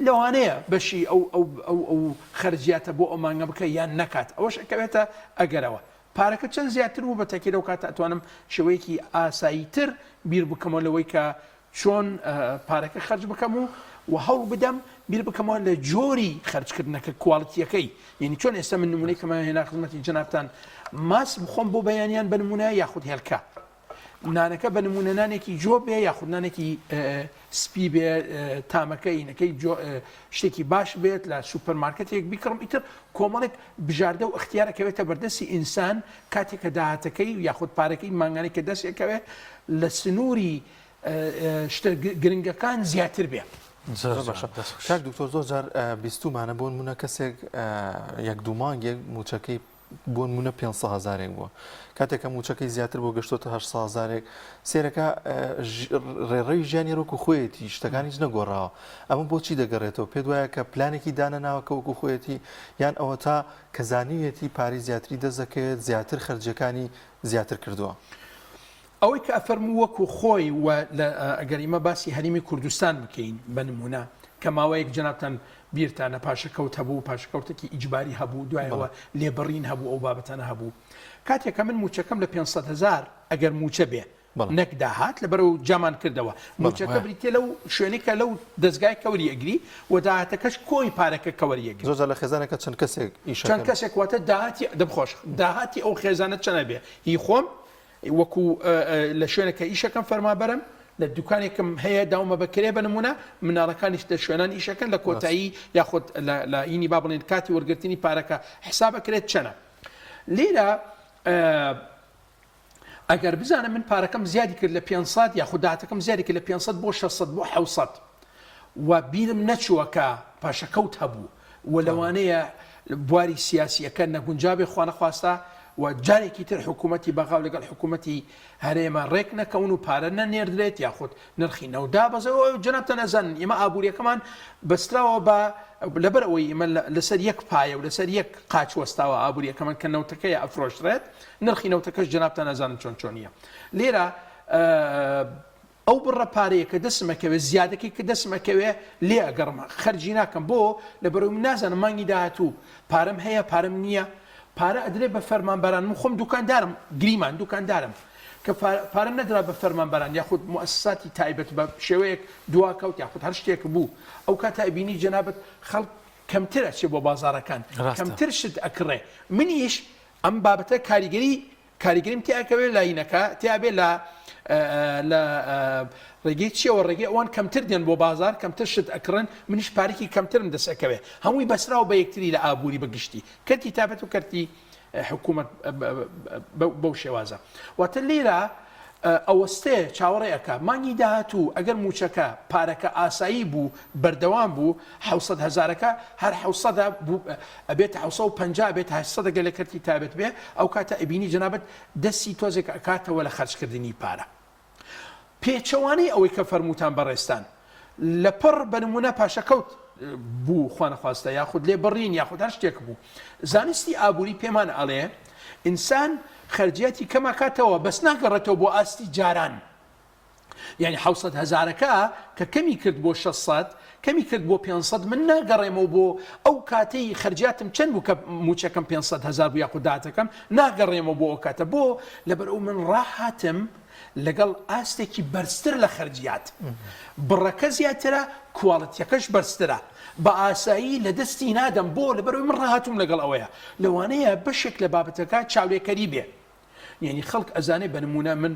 لەوانەیە بەشی ئەو ئەو ئەو ئەو خەرجیاتە بۆ ئەو مانگە بکە یان نەکات ئەوەش ئەکەوێتە ئەگەرەوە پارەکە چەند زیاتر بوو بە تەکیل ئەو کاتە ئەتوانم شێوەیەکی ئاساییتر بیر بکەمەوە لەوەی کە چۆن پارەکە خەرج بکەم و و هەوڵ بدەم بیر بکەمەوە لە جۆری خەرجکردنەکە کواڵتیەکەی یعنی چۆن ئێستا من نمونەی کەمان هێنا خزمەتی جەنابتان ماس بخۆم بۆ بەیانیان بە نمونە یاخود هێلکە نانەکە بە نمونە نانێکی جۆ بێ یاخود نانێکی سپی بێ تامەکە ئینەکەی شتێکی باش بێت لە سوپەرمارکێتێک بیکڕم ئیتر کۆمەڵێک بژاردە و ئەختیارە کەوێتە بەردەستی ئینسان کاتێک کە داهاتەکەی یاخود پارەکەی مانگانەی کە دەستێکەوێت لە سنووری شتە گرنگەکان زیاتر بێ. زۆر باشە کاک دکتۆر زۆر جار بیستومانە بۆ نمونە کەسێک یەک دوو مانگێک موچەکەی بۆ نمونە 500 هزارێک بووە کاتێک کە موچەکەی زیاتر بۆ گەشتۆتە 800 هزارێک سێرەکە ڕێڕەوی ژیانی ڕۆکو خۆیەتی شتەکان هیچ نەگۆڕاوە ئەمە بۆچی دەگەڕێتەوە پێت وایە کە پلانێکی دانەناوە کە وەکو خۆیەتی یان ئەوەتا کە زانیویەتی پارەی زیاتری دەست دەکەوێت زیاتر خەرجیەکانی زیاتر کردووە؟ ئەوەی کە ئەفەرموو وەکو خۆی و لە ئەگەر ئیمە باسی هەرێمی کوردستان بکەین بە نموونە کە ماوەیەک جەنابتان بیرتانە پاشەکەوت هەبوو پاشەکەوتێکی ئیجباری هەبوو دوایەوە لێبڕین هەبوو ئەو بابەتانە هەبوو کاتێک کە من مووچەکەم لە 500 هەزار ئەگەر مووچە بێ نەک داهات لەبەرەوە جامان کردەوە مووچەکە بریتیە لەو شوێنەی کە لەو دەزگای کەوری ئەگری و داهاتەکەش کۆی پارەکە کەوەری ئەگری. زۆر جار لە خێزانێکا چەند کەسێک ئیش چەند کەسێک واتە داهاتی دەم خۆش داهاتی ئەو خێزانە چەند ئەبێ هی خۆم وەکو لە شوێنێک کە ئیشەکەم فەرمابەرم لە دوکانێکم هەیە داومە بە کرێ بە نمونە مناڵەکانیش لە شوێنان ئیشەکەن لە کۆتایی یاخود لە ئینی با بڵێن کاتی وەرگرتنی پارەکە حسابەکرێت چەنە لێرە ئەگەر بزانم من پارەکەم زیادی کرد لە 500 یاخود داهاتەکەم زیادی کرد لە 500 بۆ 600 بۆ 700 و بیرم نەچووە کە پاشەکەوت هەبوو و لەوانەیە بواری سیاسیەکە نەگونجابێ خوانەخواستە و جارێکی تر حکوومەتی بەغا و لەگەڵ حکوومەتی هەرێمە ڕێک نەکەون و پارە نەنێردرێت یاخود نرخی نەوت دابەزێ و جەنابتان ئەزانن ئێمە ئابووریەکەمان بەستراوە بە لەبەر ئەوەی ئێمە لەسەر یەک پایە و لەسەر یەک قاچ وەستاوە ئابووریەکەمان کە نەوتەکەیە ئەفرۆشرێت نرخی نەوتەکەش جەنابتان ئەزانن چۆن چۆنیە لێرە ئەو بڕە پارەیە کە دەستم ئەکەوێ زیادەکەی کە دەستم ئەکەوێ لێ ئەگەڕم خەرجی ناکەم بۆ لەبەرئەوەی من نازانم مانگی داهاتوو پارەم هەیە پارەم نییە پارە ئەدرێ بە فەرمانبەران من خۆم دوکاندارم گریمان دوکاندارم کە پارەم نەدرا بە فەرمانبەران یاخود موئەسەساتی تایبەت بە شێوەیەک دواکەوت یاخود هەر شتێک بوو ئەو کاتە ئەبینی جەنابت خەڵک کەمتر ئەچێ بۆ بازاڕەکان کەمتر شت ئەکڕێ منیش ئەم بابەتە کاریگەری کاریگەریم تیا ئەکەوێ لە ینەکە تیا بێ لە لە ڕێگەی چیەوە ڕێگەی ئەوان کەمتر دێن بۆ بازار کەمتر شت ئەکڕن منیش پارێکی کەمترم دەست ئەکەوێ هەمووی بەسراوە بە یەکتری لە ئابووری بە گشتی کەرتی تابەت و کەرتی حکوومەت بەو شێوازە واتە لێرە. ئەوەستێ چاوەڕێ ئەکا مانگی داهاتوو ئەگەر مووچەکە پارەکە ئاسایی بوو بەردەوام بوو حەوسەد هەزارەکە هەر حەوسەدە بوو ئەبێتە حەوسەد و پەنجا ئەبێتە هەشتسەد ئەگەر لە کەرتی تایبەت بێ ئەو کاتە ئەبینی جەنابت دەستی تۆزێک ئەکاتەوە لە خەرجکردنی پارە. پێچەوانەی ئەوەی کە فەرمووتان بەڕێزتان لە پڕ بە نموونە پاشەکەوت بوو خوانەخواستە یاخود لێ بڕین یاخود هەر شتێک بوو زانستی ئابووری پێمان ئەڵێ ئینسان خەرجیاتی کەماکاتەوە بەس ناگەڕێتەوە بۆ ئاستی جاران یعنی حوسەد هەزارەکە کە کەمی کرد بۆ 600 کەمی کرد بۆ 500 من ناگەڕێمەوە بۆ ئەو کاتەی خەرجیاتم چەند بوو کە موچەکەم 500 هەزار بوو یاخود داهاتەکەم ناگەڕێمەوە بۆ ئەو کاتە بۆ لەبەر ئەو من ڕاهاتم لەگەڵ ئاستێکی بەرزتر لە خەرجیات، بڕەکە زیاترە، کواڵیتیەکەش بەرزترە، بە ئاسایی لە دەستی نادەم، بۆ؟ لەبەرئەوەی من ڕاهاتووم لەگەڵ ئەوەیە، لەوانەیە بەشێک لە بابەتەکە چاولێکەری بێ، یانی خەڵک ئەزانێ بە نموونە من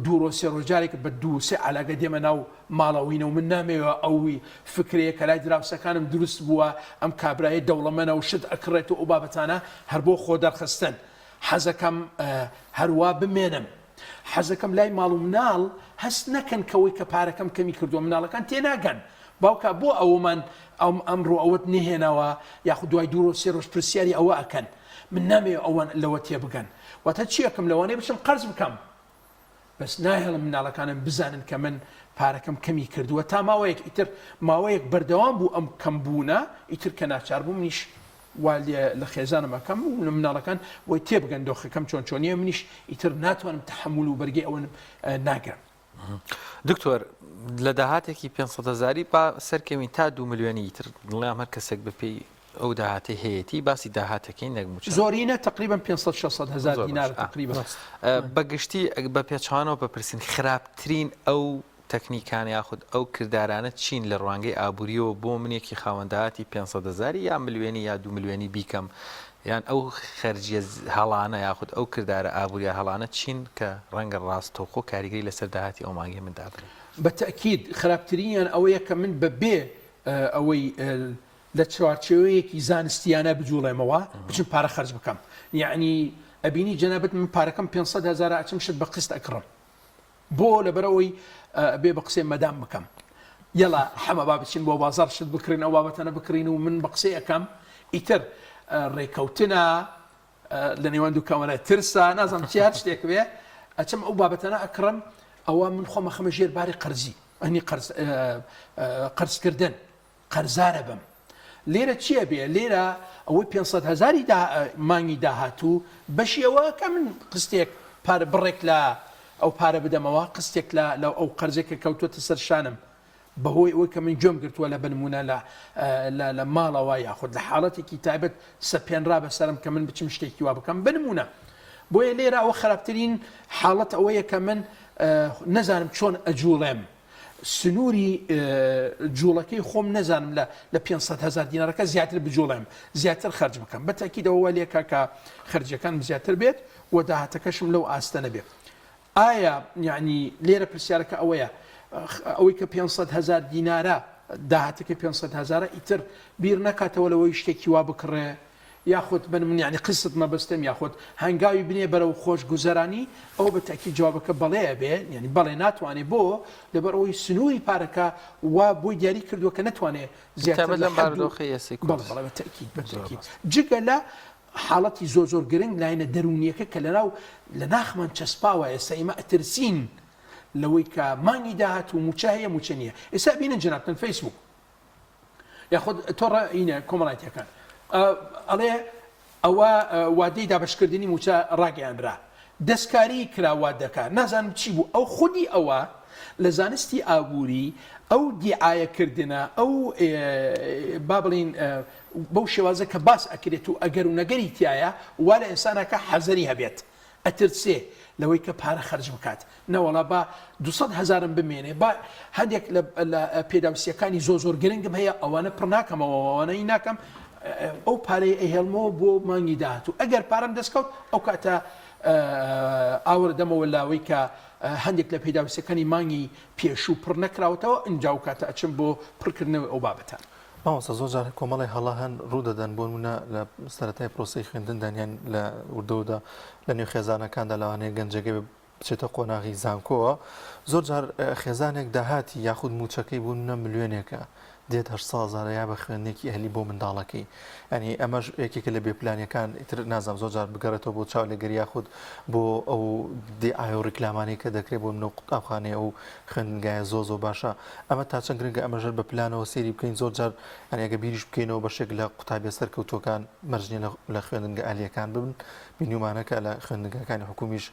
دوو ڕۆژ سێ ڕۆژ جارێک بە دوو سێ عەلاگە دێمە ناو ماڵەوەینە و من نامەوێ ئەو فکرەیە کە لای دراوسێکانم دروست بووە ئەم کابرایە دەوڵەمەنە و شت ئەکڕێت و ئەو بابەتانە هەر بۆ خۆدەرخستن حەزەکەم هەروا بمێنم. حەزەکەم لای ماڵ و مناڵ هەست نەکەن کەوەی کە پارەکەم کەمی کردووە مناڵەکان تێناگەن باوکە بۆ ئەوەمان ئەم ئەمڕۆ ئەوەت نهێناوە یاخود دوای دوو ڕۆژ سێ ڕۆژ پرسیاری ئەوە ئەکەن من نامەوێ ئەوان لەوە تێبگەن واتە چیەکەم لەوانەیە بچم قەرز بکەم بەس ناهێڵم مناڵەکانم بزانن کە من پارەکەم کەمی کردووە تا ماوەیەک ئیتر ماوەیەک بەردەوام بوو ئەم کەم بوونە ئیتر کە ناچار بووم منیش وا لێ لە خێزانم ئەکەم و مناڵەکان بۆی تێبگەن دۆخەکەم چۆن چۆنیە منیش ئیتر ناتوانم تەحەمول و بەرگەی ئەوە ناگرم. دکتۆر لە داهاتێکی 500 هەزاری با سەرکەوین تا دو ملیۆنی تر دڵنیام هەر کەسێک بەپێی ئەو داهاتەی هەیەتی باسی داهاتەکەین نەک مووچە. زۆرینە تەقریبەن 500 600 هەزار زۆر باش. دینارە ئا. تەقریبەن. بە گشتی بە پێچەوانەوە بپرسین خراپترین ئەو تەکنیکانە یاخود ئەو کردارانە چین لە ڕوانگەی ئابووریەوە بۆ منێکی خاوەن داهاتی 500 هەزاری یا ملیۆنی یا دوو ملیۆنی بیکەم یان ئەو خەرجیە هەڵانە یاخود ئەو کردارە ئابووریە هەڵانە چین کە ڕەنگە ڕاستەوخۆ کاریگەری لەسەر داهاتی ئەو مانگەی من دابنێن؟ بە تەئکید خراپترینیان ئەوەیە کە من بە بێ ئەوەی لە چوارچێوەیەکی زانستیانە بجوڵێمەوە بچم پارە خەرج بکەم یەعنی ئەبینی جەنابت من پارەکەم 500 هەزارە ئەچم شت بە قست ئەکڕم بۆ لەبەرئەوەی بێ بە قسەی مەدام بکەم یەڵا حەمە با بچین بۆ بازاڕ شت بکڕین ئەو بابەتانە بکڕین و من بە قسەی ئەکەم ئیتر ڕێکەوتنە لە نێوان دووکەوەە ترسا نازانم چی هەر شتێک بێ ئەچم ئەو بابەتانە ئەکڕم ئەوە من خۆم ئەخەمە ژێر باری قەرزی ئەنی قەرز قەرزکردن قەرزارە بم لێرە چی ئەبێ لێرە ئەوەی 500 هەزاری مانگی داهاتوو بەشی ئەوە کە من قستێک پارە بڕێک لە ئەو پارە بدەمەوە قستێک لە لە ئەو قەرزێک کە کەوتوەتە سەر شانم بەهۆی ئەوەی کە من گوێم گرتووە لە بنمونە لە لە ماڵەوە یاخود لە حاڵەتێکی تایبەت سەپێنرا بەسەرم کە من بچم شتێکی وا بکەم بنمونە بۆیە لێرە ئەوە خراپترین حاڵەت ئەوەیە کە من نەزانم چۆن ئەجوڵێم سنووری جوڵەکەی خۆم نەزانم لە لە 500 هەزار دینارەکە زیاتر بجوڵێم زیاتر خەرج بکەم بە تاکیدەوە وا لێکا کە خەرجیەکانم زیاتر بێت و داهاتەکەشم لەو ئاستە نەبێت ئایا یعنی لێرە پرسیارەکە ئەوەیە ئەوەی کە 500 هەزار دینارە داهاتەکەی 500 هەزارە ئیتر بیر نەکاتەوە لەوەی شتێکی وا بکڕێ یاخود بە من یانی قیست مەبەستم یاخود هەنگاوی بنێ بەرەو خۆش گوزەرانی ئەوە بە تەئکید جوابەکە بەڵێ ئەبێ یانی بەڵێ ناتوانێ بۆ لەبەر ئەوەی سنووری پارەکە وا بۆی دیاری کردووە کە نەتوانێ زیاتر تایبەت لە لەم حەد و بارودۆخەی ئێستەی بەڵێ کوردستان بەڵێ بە تەئکید بە زۆر تەئکید ڕاست. جگە لە حاڵەتی زۆر زۆر گرنگ لایەنە دەروونیەکە کە لەناو لە ناخمان چەسپاوە ئێستا ئێمە ئەترسین لەوەی کە مانگی داهاتوو مووچە هەیە مووچە نییە ئێستا بینن جەنابتان فەیسبووک یاخود تۆڕە ئینە کۆمەڵایەتیەکان ئەڵێ ئەوە وادەی دابشکردنی موچە ڕاگەیانرا دەستکاری کرا وادەکە نازانم چی بوو ئەو خودی ئەوە لە زانستی ئابووری ئەو دیعاەکردنە ئەو با بڵین بەو شێوازە کە باس ئەکرێت و ئەگەر و نەگەری تایە وا لە ئینسانەکە حەزەری هەبێت ئەترسێ لەوەی کە پارە خەرج بکات نەوەڵا با 200 هەزارم بمێنێ با هەندێک لە پێداویستیەکانی زۆر زۆر گرنگم هەیە ئەوانە پڕ ناکەمەوە ئەوانەی ناکەم ئەو پارەی ئەهێڵمەوە بۆ مانگی داهاتوو ئەگەر پارەم دەستکەوت ئەو کاتە ئاوڕ دەمەوە لاوەی کە هەندێک لە پێداویستەکانی مانگی پێشوو پڕ نەکراوەتەوە ئینجا و کاتە ئەچم بۆ پڕکردنەوەی ئەو بابەتە. مامۆستا زۆر جار کۆمەڵێ هەڵە هەن ڕوو دەدەن بۆ نمونە لە سەرەتای پرۆسەی خوێندندان یان لە وردەوردە لە نێو خێزانەکاندا لەوانەیە گەنجەکە بێ. بچێتە قۆناغی زانکۆوە زۆر جار خێزانێک داهاتی یاخود موچەکەی بوون نە ملیۆنێکە دێت 800 هەزارە یا بە خوێندنێکی ئەهلی بۆ منداڵەکەی ینی ئەمەش یەکێکە لە بێپلانیەکان ئیتر نازانم زۆر جار بگەڕێتەوە بۆ چاولێگەری یاخود بۆ ئەو دیعایە و ڕیکلامانەی کە دەکرێت بۆ منە قوتابخانەیە و خوێندنگایە زۆ زۆر باشە ئەمە تا چەند گرنگە ئەمەش بە پلانەوە سەیری بکەین زۆر جار یانی ئەگە بیریش بکەینەوە بەشێک لە قوتابیە سەرکەوتووەکان مەرج نیە لە خوێندنگە ئەهلیەکان ببن بینیومانە کە لە خوێندنگاکانی حکومیش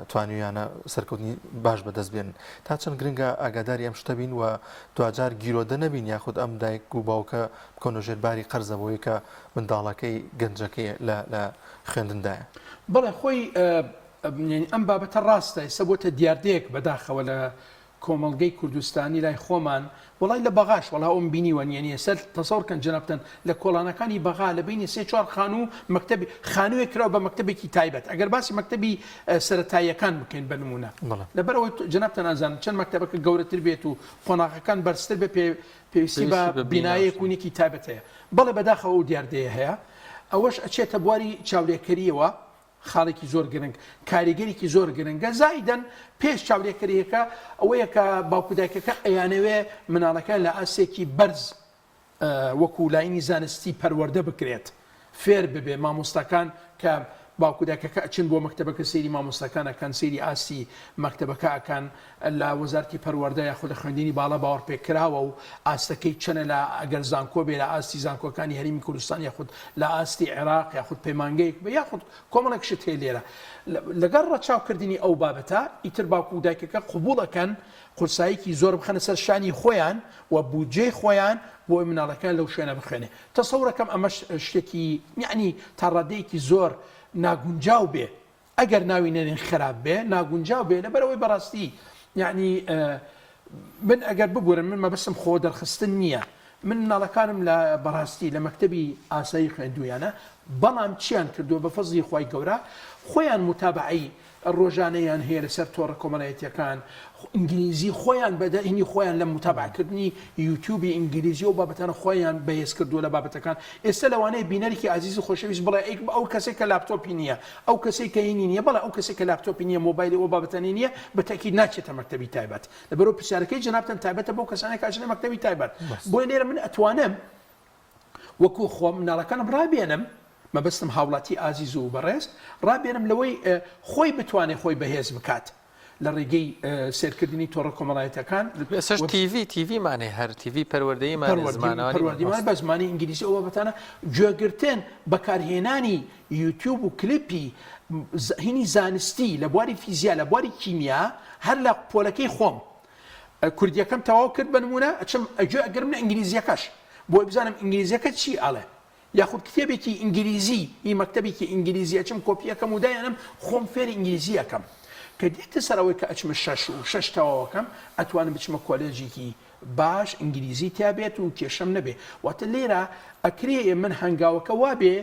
توانیویانە سەرکەوتنی باش بەدەست بێنن تا چەند گرنگە ئاگاداری ئەم شتە بین و دواجار گیرۆدە نەبین یاخود ئەم دایک و باوکە بکەونە ژێر باری قەرزە بۆی کە منداڵەکەی گەنجەکەی لە لە خوێندندایە. بەڵێ خۆی ئەم بابەتە ڕاستە ئێستا بۆتە دیاردەیەک بەداخەوە لە کۆمەڵگەی کوردستانی لای خۆمان وەڵای لە بەغاش وەڵا ئەوم بینیوە نیە نیە سەر تەسەوڕ کەن جەنابتان لە کۆڵانەکانی بەغا لە بینی سێ چوار خانوو مەکتەبی خانووێک کراوە بە مەکتەبێکی تایبەت ئەگەر باسی مەکتەبی سەرەتاییەکان بکەین بە نموونە بەڵێ. لەبەر ئەوەی جەنابتان ئەزانن چەند مەکتەبەکە گەورەتر بێت و قۆناغەکان بەرزتر بێت پێ پێویستی بە پێویستی بە بینا و بینایەک شتێک. و نێکی تایبەت هەیە بەڵێ بەداخەوە ئەو دیاردەیە هەیە ئەوەش ئەچێتە بواری چاولێکەرییەوە خاڵێکی زۆر گرنگ کاریگەرێکی زۆر گرنگە زایدەن پێش چاولێکەریەکە ئەوەیە کە باوک و دایکەکە ئەیانەوێ مناڵەکان لە ئاستێکی بەرز وەکو لاینی زانستی پەروەردە بکرێت فێر ببێ مامۆستاکان کە باوک و دایکەکە ئەچن بۆ مەکتەبەکە سەیری مامۆستاکان ئەکەن سەیری ئاستی مەکتەبەکە ئەکەن لە وەزارەتی پەروەردە یاخود لە خوێندنی باڵا باوەڕپێکراوە و ئاستەکەی چەنە لە ئەگەر زانکۆ بێ لە ئاستی زانکۆکانی هەرێمی کوردستان یاخود لە ئاستی عێراق یاخود پەیمانگەیەک بێ یاخود کۆمەڵێک شت هەیە لێرە لەگەڵ ڕەچاوکردنی ئەو بابەتە ئیتر باوک و دایکەکە قبوڵ ئەکەن قورساییکی زۆر بخەنە سەر شانی خۆیان و بودجەی خۆیان بۆ ئەوەی مناڵەکەیان لەو شوێنە بخوێنێ تەسەورەکەم ئەمەش شتێکی یەعنی تا ڕادەیەکی زۆر ناگونجاو بێ ئەگەر ناوی نەنێین خراپ بێ ناگونجاو بێ لەبەرئەوەی بەڕاستی یەعنی من ئەگەر ببورن من مەبەستم خۆ دەرخستن نییە من مناڵەکانم لە بەڕاستی لە مەکتەبی ئاسایی خوێندویانە بەڵام چیان کردووە بە فەزلی خوای گەورە خۆیان متابعەی ڕۆژانەیان هەیە لەسەر تۆڕە کۆمەڵایەتیەکان ئینگلیزی خۆیان بە دەهنی خۆیان لە متابعەکردنی یوتیوبی ئینگلیزی و بابەتانە خۆیان بەهێز کردووە لە بابەتەکان ئێستا لەوانەیە بینەرێکی ئازیز و خۆشەویست بڵێ ئەی ئەو کەسێک کە لاپتۆپی نییە ئەو کەسێک کە هینی نییە بەڵێ ئەو کەسێک کە لاپتۆپی نییە مۆبایلی ئەو بابەتانی نییە بە تەئکید ناچێتە مەکتەبی تایبەت لەبەرئەوە پرسیارەکەی جەنابتان تایبەتە بەو کەسانەی کە ئەچنە مەکتەبی تایبەت بۆیە لێرە من ئەتوانم وەکو خۆم مناڵەکانم ڕابێنم مەبەستم هاوڵاتی ئازیز و بەڕێز ڕابێنم لەوەی خۆی بتوانێت خۆی بەهێز بکات لە ڕێگەی سێرکردنی تۆڕە کۆمەڵایەتەکان ئێستاش تیڤی تیڤیمان هەیە هەر تیڤی پەروەردەییمان هەیە زمانەوانیمان پەروەردەیمان بە زمانی ئینگلیزی ئەو بابەتانە گوێگرتن بەکارهێنانی یوتیوب و کلیپی هینی زانستی لە بواری فیزیا لە بواری کیمیا هەر لە پۆلەکەی خۆم کوردیەکەم تەواو کرد بە نمونە ئەچم گوێ ئەگرم لە ئینگلیزیەکەش بۆی بزانم ئینگلیزیەکە چی ئەڵێ یاخود کتێبێکی ئینگلیزی هی مەکتەبێکی ئینگلیزی ئەچم کۆپی ئەکەم و دایەنم خۆم فێری ئینگلیزی ئەکەم کە دێتە سەر ئەوەی کە ئەچمە شەش و شەش تەواوەکەم ئەتوانم بچمە کۆلێجێکی باش ئینگلیزی تیا بێت و کێشەم نەبێ واتە لێرە ئەکرێ من هەنگاوەکە وابێ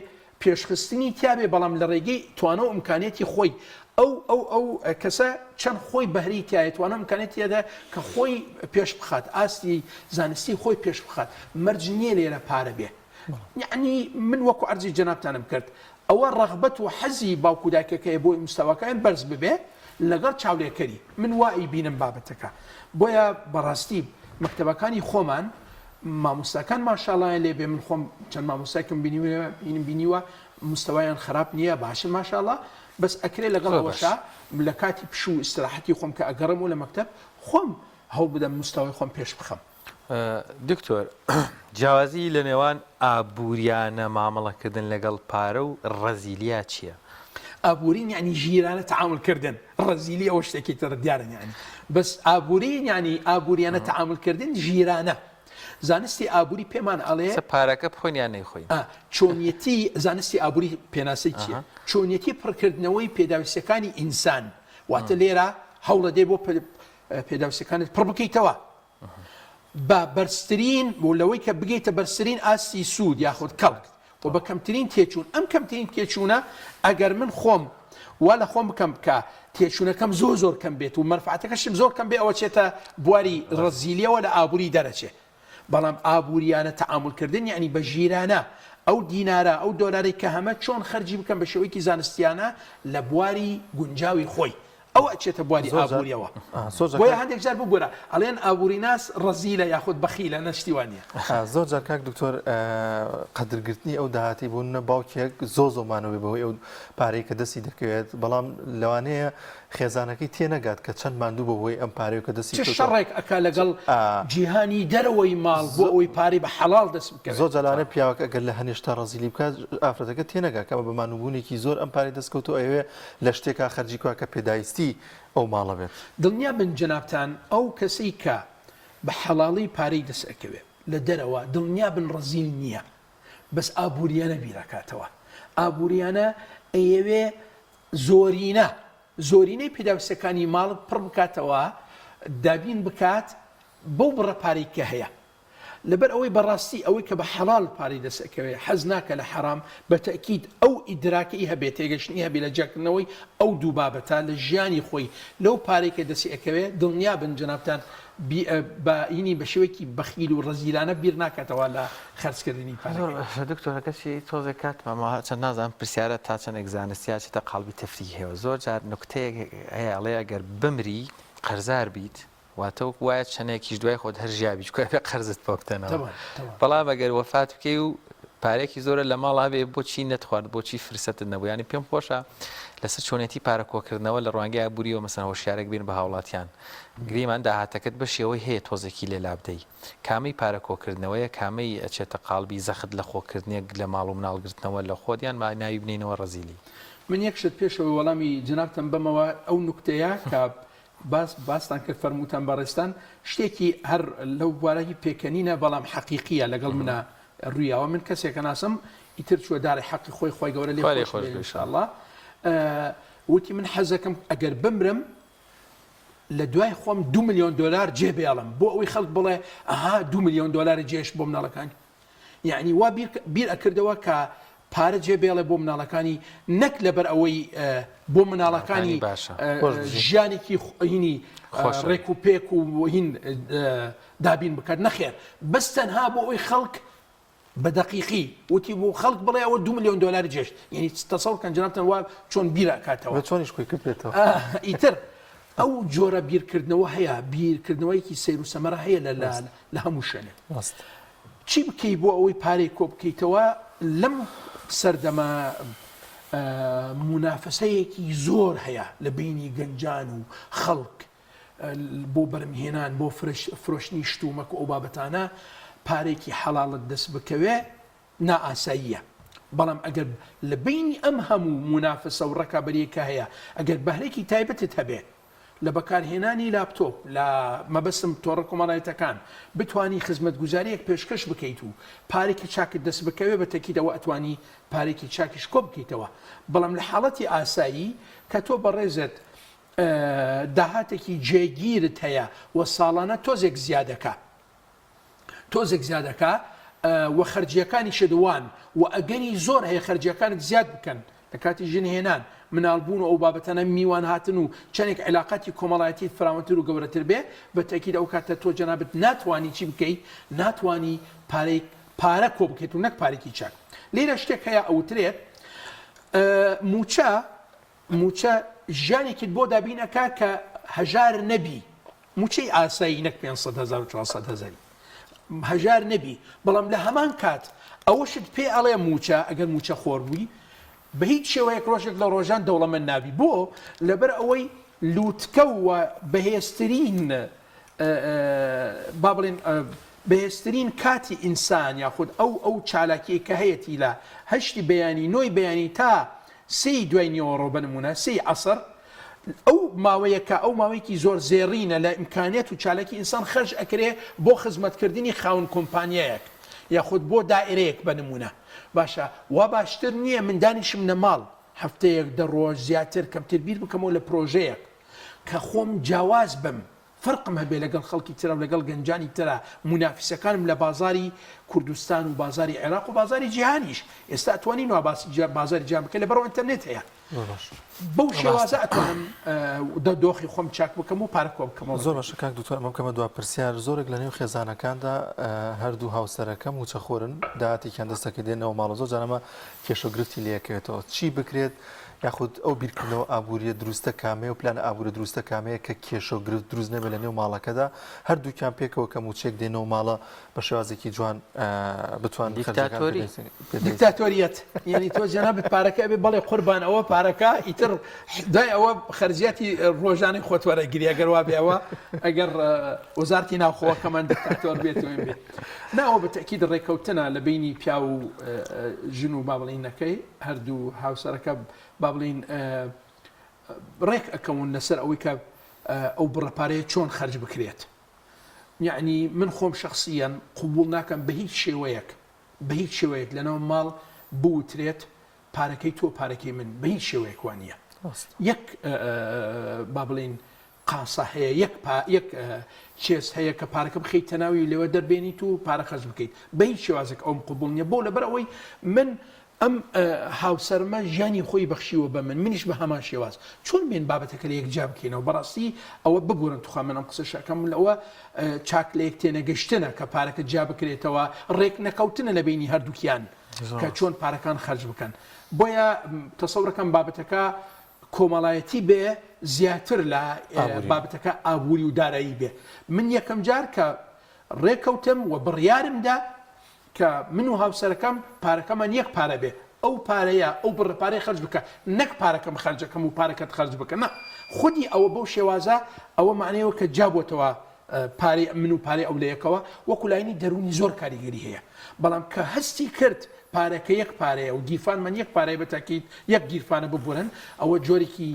پێشخستنی تیابێ بەڵام لە ڕێگەی توانا و ئیمکانیەتی خۆی ئەو ئەو ئەو کەسە چەند خۆی بەهرەی تیایە توانا و ئیمکانیەتی تیادا کە خۆی پێش بخات ئاستی زانستی خۆی پێش بخات مەرج نییە لێرە پارە بێ یعنی من وەکو عەرزی جەنابتانم کرد ئەوە ڕەغبەت و حەزی باوک و دایکەکەیە بۆی مستەواکەیان بەرز ببێ لەگەڵ چاولێکەری من وا ئەیبینم بابەتەکە بۆیە بەڕاستی مەکتەبەکانی خۆمان مامۆستاکان ماشاڵایان لێ بێ من خۆم چەند مامۆستایکم بینیوە بینم بینیوە مستەوایان خراپ نییە باشن ماشاڵا بەس ئەکرێ لەگەڵ زۆر باش ئەوەشا لە کاتی پشوو و ئیستراحەتی خۆم کە ئەگەڕێمەوە لە مەکتەب خۆم هەوڵ بدەم مستەوای خۆم پێش بخەم. دکتۆر جیاوازی لە نێوان ئابووریانە مامەڵەکردن لەگەڵ پارە و ڕەزیلیا چییە؟ ئابوورین یعنی ژیرانە تەعامول کردن ڕەزیلی ئەوە شتێکی ترە دیارە یعنی بەس ئابوورین یعنی ئابووریانە تەعامول کردن ژیرانە زانستی ئابووری پێمان ئەڵێ سە پارەکە بخۆین یان نەیخۆین؟ ئا چۆنیەتی زانستی ئابووری پێناسەی چییە؟ چۆنیەتی پڕکردنەوەی پێداویستیەکانی ئینسان واتە لێرە هەوڵەدەی بۆ پێداویستیەکانت پڕ بکەیتەوە بە بەرزترین و لەوەی کە بگەیتە بەرزترین ئاستی سوود یاخود کەڵک و بە کەمترین تێچوون ئەم کەمترین تێچوونە ئەگەر من خۆم وا لە خۆم بکەم کە تێچوونەکەم زۆر زۆر کەم بێت و مەنفعەتەکەشم زۆر کەم بێ ئەوە چێتە بواری ڕەزیلیەوە لە ئابووری دەرەچێ بەڵام ئابووریانە تەعامول کردن یەعنی بە ژیرانە ئەو دینارە ئەو دۆلارەی کە هەمە چۆن خەرجی بکەم بە شێوەیەکی زانستیانە لە بواری گونجاوی خۆی. ئەوە ئەچێتە بواری ئابووریەوە. بۆیە هەندێک جار ببورە ئەڵێن ئابووریناس ڕەزیلە یاخود بەخیلە نە شتی وا نییە. زۆر جار کاک دکتۆر قەدرگرتنی ئەو داهاتی بوون نە باوکێک زۆ زۆ مانەوەی بەهۆی ئەو پارەی کە دەستی دەکەوێت بەڵام لەوانەیە خێزانەکەی تێنەگات کە چەند ماندوو بە هۆی ئەم پارەی کە دەستی چ شەڕێک ئەکا لەگەڵ جیهانی دەرەوەی ماڵ بۆ ئەوەی پارەی بە حەڵاڵ دەست بکەوێت. زۆر جار لەوانەیە پیاوەکە ئەگەر لە هەنێ شتا ڕەزیلی بکات ئافرەتەکە تێنەگات کە ئەمە بە مانووبوونێکی زۆر ئەم پارەی دەست کەوتووە ئەیەوێ لە شتێکا خەرجی بکا کە پێداویستی ئەو ماڵە بێت. دڵنیا بن جەنابتان ئەو کەسەی کە بە حەڵاڵی پارەی دەست ئەکەوێ لە دەرەوە دڵنیا بن ڕەزیل نییە بەس ئابووریانە بیر ئەکاتەوە ئابووریانە ئەیەوێ زۆرینە زۆرینەی پێداویستەکانی ماڵ پڕ بکاتەوە دابین بکات بەو بڕە پارەی کە هەیە لەبەر ئەوەی بەڕاستی ئەوەی کە بە حەڵاڵ پارەی دەست ئەکەوێ حەز ناکا لە حەرام بە تەئکید ئەو ئیدراکەی هەبێ تێگەشتنی هەبێ لە جیاکردنەوەی ئەو دوو بابەتە لە ژیانی خۆی لەو پارەی کە دەستی ئەکەوێ دڵنیا بن جەنابتان بی بە ینی بە شێوەیەکی بەخیل و ڕەزیلانە بیر ناکاتەوە لە خەرج کردنی پارەکەی. زۆر دکتۆر ئەگەرچی تۆزێک کاتمان ماوە چەند نازانم پرسیارە تا چەندێک زانستیە ئەچێتە قاڵبی تەفریهەوە زۆر جار نوکتەیەک هەیە ئەڵێ ئەگەر بمری قەرزار بیت واتە وەکو وایە چەندێکیش دوای خۆت هەر ژیابی چونکە ئەبێ قەرزت پۆ بدەنەوە بەڵام ئەگەر وەفات بکەی و پارێکی زۆرە لە ماڵ هەبێ بۆچی نەتخوارد بۆچی فرسەتت نەبوو ینی پێم خۆشە لەسەر چۆنێتی پارە کۆکردنەوە لە ڕوانگەی ئابووریەوە مەسەن هۆشیارێک بین بە هاوڵاتیان گریمان داهاتەکەت بە شێوەی هەیە تۆزێکی لێ لابدەی کامەی پارە کۆکردنەوەیە کامەی ئەچێتە قاڵبی زەخت لە خۆکردنێک لە ماڵ و مناڵ گرتنەوە لە خۆت یان ناوی بنێینەوە ڕەزیلی. من یەک شت پێش ئەوەی وەڵامی جەنابتان بەمەوە ئەو نوکتەیە کە باس باستان کرد فەرمووتان بەڕێزتان شتێکی هەر لەو بوارە هی پێکەنینە بەڵام حەقیقیە لەگەڵ منە ڕوویاوە من کەسێکە ناسم ئیتر چوە دارە حەقی خۆی خۆی گەورە لێ خۆش بێ ان شاء الله وتی من حەزەکەم ئەگەر بمرم لە دوای خۆم دو میلیۆن دلار جێ بێڵم بۆ ئەوەی خەڵک بڵێ ئەها دو میلیۆن دلار جێش بۆ مناڵەکانی یەعنی وا بیر بیر ئەکردەوە کە پارە جێ بێڵێ بۆ مناڵەکانی نەک لەبەر ئەوەی بۆ مناڵەکانی باشە ژیانێکی هینی ڕێک و پێک و هین دابین بکات نەخێر بەس تەنها بۆ ئەوی خەڵک بە دقیقی وتی بۆ خەڵک بڵێ ئەوە دو میلیۆن دلار جێشت یعنی تەسەور کەن جنابتان وا چۆن بیرە کاتەوە چۆنیش خۆی کرد بێتەوە ئیتر ئەو جۆرە بیرکردنەوە هەیە بیرکردنەوەیەکی سەیر و سەمەرە هەیە لە لە هەموو شوێنێک چی بکەی بۆ ئەوەی پارەی کۆ بکەیتەوە لەم سەردەمە مونافەسەیەکی زۆر هەیە لە بینی گەنجان و خەڵک بۆ بەرمهێنان بۆ فرۆشتنی شتومەک و ئەو بابەتانە پارێکی حەڵاڵت دەست بکەوێ نائاساییە بەڵام ئەگەر لە بینی ئەم هەموو مونافەسە و ڕکابەریە کە هەیە ئەگەر بەهرێکی تایبەتت هەبێ لە بەکارهێنانی لاپتۆپ، لە مەبەستم تۆڕە کۆمەڵایەتەکان، بتوانی خزمەتگوزارییەک پێشکەش بکەیت و پارەیەکی چاکت دەست بکەوێت بە تەکید ئەوە ئەتوانی پارەیەکی چاکیش کۆ بکەیتەوە بەڵام لە حاڵەتی ئاسایی کە تۆ بەڕێزت داهاتێکی جێگیرت هەیە و ساڵانە تۆزێک زیادەکا تۆزێک زیاد ئەکا و خەرجیەکانیشت وان و ئەگەری زۆر هەیە خەرجیەکانت زیاد بکەن لە کاتی ژن هێنان مناڵ بوون و ئەو بابەتانە میوان هاتن و چەندێک عیلاقاتی کۆمەڵایەتیت فراوانتر و گەورەتر بێ بە تەکید ئەو کاتە تۆ جەنابت ناتوانی چی بکەی ناتوانی پارەی پارە کۆ بکەیت و نەک پارێکی چاک لێرە شتێک هەیە ئەوترێت موچە موچە ژیانێکت بۆ دابین ئەکا کە هەژار نەبی موچەی ئاسایی نەک 500 هەزار و 400 هەزاری هەژار نەبی بەڵام لە هەمان کات ئەوەشت پێ ئەڵێ موچە ئەگەر موچە خۆر بووی بە هیچ شێوەیەک ڕۆژێک لە ڕۆژان دەوڵەمەند نابی بۆ لەبەر ئەوەی لووتکە و بەهێزترین با بڵێن بەهێزترین کاتی ئینسان یاخود ئەو ئەو چالاکیەی کە هەیەتی لە هەشتی بەیانی نۆی بەیانی تا سێی دوای نیوەڕۆ بە نمونە سێی عەسر ئەو ماوەیە کە ئەو ماوەیەکی زۆر زێڕینە لە ئیمکانیەت و چالاکی ئینسان خەرج ئەکرێ بۆ خزمەتکردنی خاوەن کۆمپانیایەک یاخود بۆ دائرەیەک بە نمونە باشە وا باشتر نییە من دانیشم لە ماڵ هەفتەیەک دە ڕۆژ زیاتر کەمتر بیر بکەمەوە لە پرۆژەیەک کە خۆم جیاواز بم فەرقم هەبێ لەگەڵ خەڵکی ترا و لەگەڵ گەنجانی ترا مونافیسەکانم لە بازاری کوردستان و بازاری عێراق و بازاری جیهانیش ئێستا ئەتوانین وا باسی بازاری جیهان بکەین لەبەرئەوە ئینتەرنێت هەیە بەو شێوازە ئەتوانم دۆخی خۆم چاک بکەم و پارە کۆ بکەمەوە. زۆر باشە کاک دکتۆر ئەمە بکەمە دوا پرسیار زۆرێک لە نێو خێزانەکاندا هەردوو هاوسەرەکە مووچەخۆرن داهاتێکیان دەستەکە دێنەوە ماڵە زۆر جار ئەمە کێشە و گرفتی لێکەوێتەوە چی بکرێت؟ یاخود ئەو بیرکردنەوە ئابووریە دروستە کامەیە و پلانە ئابوورە دروستە کامەیە کە کێشە و گرفت دروست نەبێت لە نێو ماڵەکەدا هەردووکیان پێکەوە کە مووچەیەک دێنەوە ماڵە بە شێوازێکی جوان بتوان دیکتاتۆری دیکتاتۆریەت یعنی تۆ جەنابت پارەکە ئەبێ بەڵێ قوربان ئەوە پارەکە ئیتر دوای ئەوە خەرجیاتی ڕۆژانەی خۆت وەرەگری ئەگەر وابێ ئەوە ئەگەر وەزارتی ناوخۆوەکەمان دیکتاتۆر بێت و بێت ناوە بە تەکید ڕێککەوتنە لە بینی پیاو و ژن و با بڵینەکەی هەردوو هاوسەرەکە با بڵین ڕێک ئەکەون لەسەر ئەوەی کە ئەو بڕە پارەیە چۆن خەرج بکرێت یەعنی من خۆم شەخسیەن قبوڵ ناکەم بە هیچ شێوەیەک بە هیچ شێوەیەک لەناو ماڵ بوترێت پارەکەی تۆ پارەکەی من بە هیچ شێوەیەک وا نییە یەک با بڵین قاسە هەیە یەک پا یەک چێس هەیە کە پارەکە بخەیتە ناوی و لێوە دەربێنیت و پارە خەرج بکەیت بە هیچ شێوازێک ئەوم قبوڵ نییە بۆ لەبەر ئەوەی من ئەم هاوسەرمە ژیانی خۆی بەخشیوە بە من، منیش بە هەمان شێواز. چۆن بێین بابەتەکە لە یەک جیا بکەینەوە؟ بەڕاستی ئەوە ببورن توخوا من ئەم قسەشە ئەکەم، ئەوە چاک لە یەک تێنەگەشتنە کە پارەکە جیا بکرێتەوە، ڕێک نەکەوتنە لە بەینی هەردووکیان کە چۆن پارەکان خەرج بکەن. بۆیە تەسەورەکەم بابەتەکە کۆمەڵایەتی بێ زیاتر لە بابەتەکە ئابووری و دارایی بێ. من یەکەم جار کە ڕێکەوتم و بڕیارم دا کە من و هاوسەرەکەم پارەکەمان یەک پارە بێ ئەو پارەیە ئەو بڕە پارەی خەرج بکە نەک پارەکەم خەرجەکەم و پارەکەت خەرج بکە نا خودی ئەوە بەو شێوازە ئەوە معنیەوە کە جیابۆتەوە پارەی من و پارەی ئەو لە یەکەوە وەکو لاینی دەروونی زۆر کاریگەری هەیە بەڵام کە هەستی کرد پارەکە یەک پارەیە و گیرفانمان یەک پارەیە بە تاکید یەک گیرفانە ببورن ئەوە جۆرێکی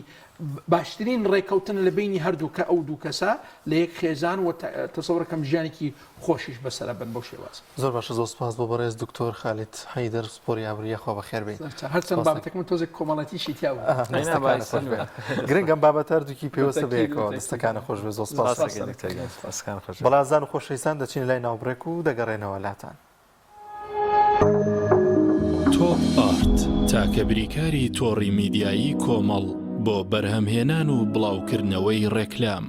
باشترین ڕێکەوتن لە بینی هەردوو کە ئەو دوو کەسە لە یەک خێزان و تەسەورەکەم ژیانێکی خۆشیش بەسەرە بن بەو شێوازە. زۆر باشە زۆر سوپاس بۆ بەڕێز دکتۆر خالید حەیدەر پسپۆری ئابوری یاخوا بەخێر بێی. هەرچەند بابەتەکەم تۆزێک کۆمەڵاتیشی تیا بوو. دەستەکانت خۆش بێت. گرنگە ئەم بابەتە هەردووکی پەیوەستە بەیەکەوە. دەستەکانت خۆش بێت زۆر سوپاس. بەڵێ ئازیزان و خۆشەویستان دەچینە لای ناوبڕێک و دەگەڕێنەوە لاتان. تۆپ ئارت، تاکە بریکاری تۆڕی میدیایی کۆمەڵ بۆ بەرهەمهێنان و بڵاوکردنەوەی ڕێکلام.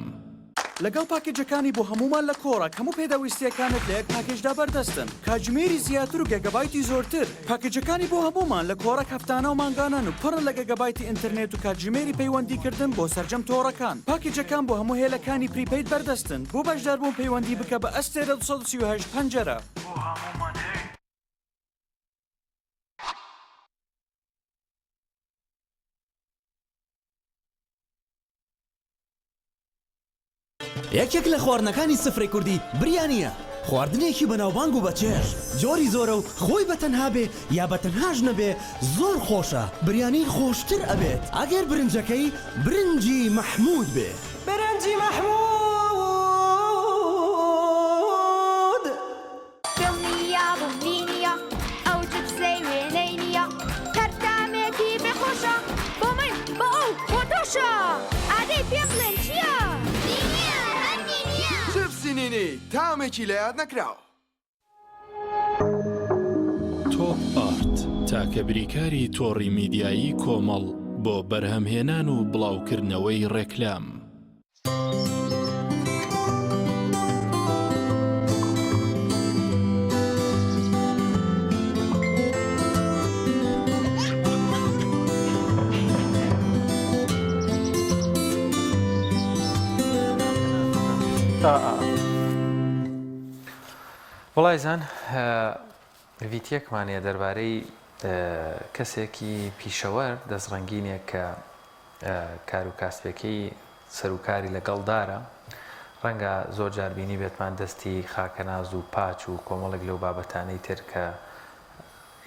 لەگەڵ پاکێجەکانی بۆ هەموومان لە کۆڕەک هەموو پێداویستییەکانت لە یەک پاکێجدا بەردەستن، کاتژمێری زیاتر و گێگابایتی زۆرتر. پاکێجەکانی بۆ هەموومان لە کۆڕەک هەفتانە و مانگانەن و پڕن لە گێگابایتی ئینتەرنێت و کاتژمێری پەیوەندیکردن بۆ سەرجەم تۆڕەکان. پاکێجەکان بۆ هەموو هێلەکانی prepaid بەردەستن. بۆ بەشداربوون پەیوەندی بکە بە ئەستێرە 238 پەنجەرە. بۆ هەموومان هەیە. یەکێک لە خواردنەکانی سفرەی کوردی بریانییە، خواردنێکی بەناوبانگ و بەچێژ، جۆری زۆرە و خۆی بە تەنها بێ یا بە تەنهاش نەبێ زۆر خۆشە، بریانی خۆشتر ئەبێت ئەگەر برنجەکەی برنجی مەحموود بێ. برنجی مەحموود. دڵنیابم لینیە ئەو جپسەی وێنەی نیە هەر تامێکی بێ خۆشە بۆ من بۆ ئەو بۆ تۆشە ئادەی پێم بڵێن چیە؟ نینیە هەر نینیە. جپسی نینی تامێکی لە یاد نەکراو. تۆپ ئارت، تاکە بریکاری تۆڕی میدیایی کۆمەڵ بۆ بەرهەمهێنان و بڵاوکردنەوەی ڕێکلام. وڵایزان ڤیتیەکمان هەیە دەربارەی کەسێکی پیشەوەر دەستڕەنگینێک کە کار و کاسپەکەی سەروکاری لەگەڵ دارە، ڕەنگە زۆر جار بینیبێتمان دەستی خاکەناز و پاچ و کۆمەڵێک لەو بابەتانەی تر کە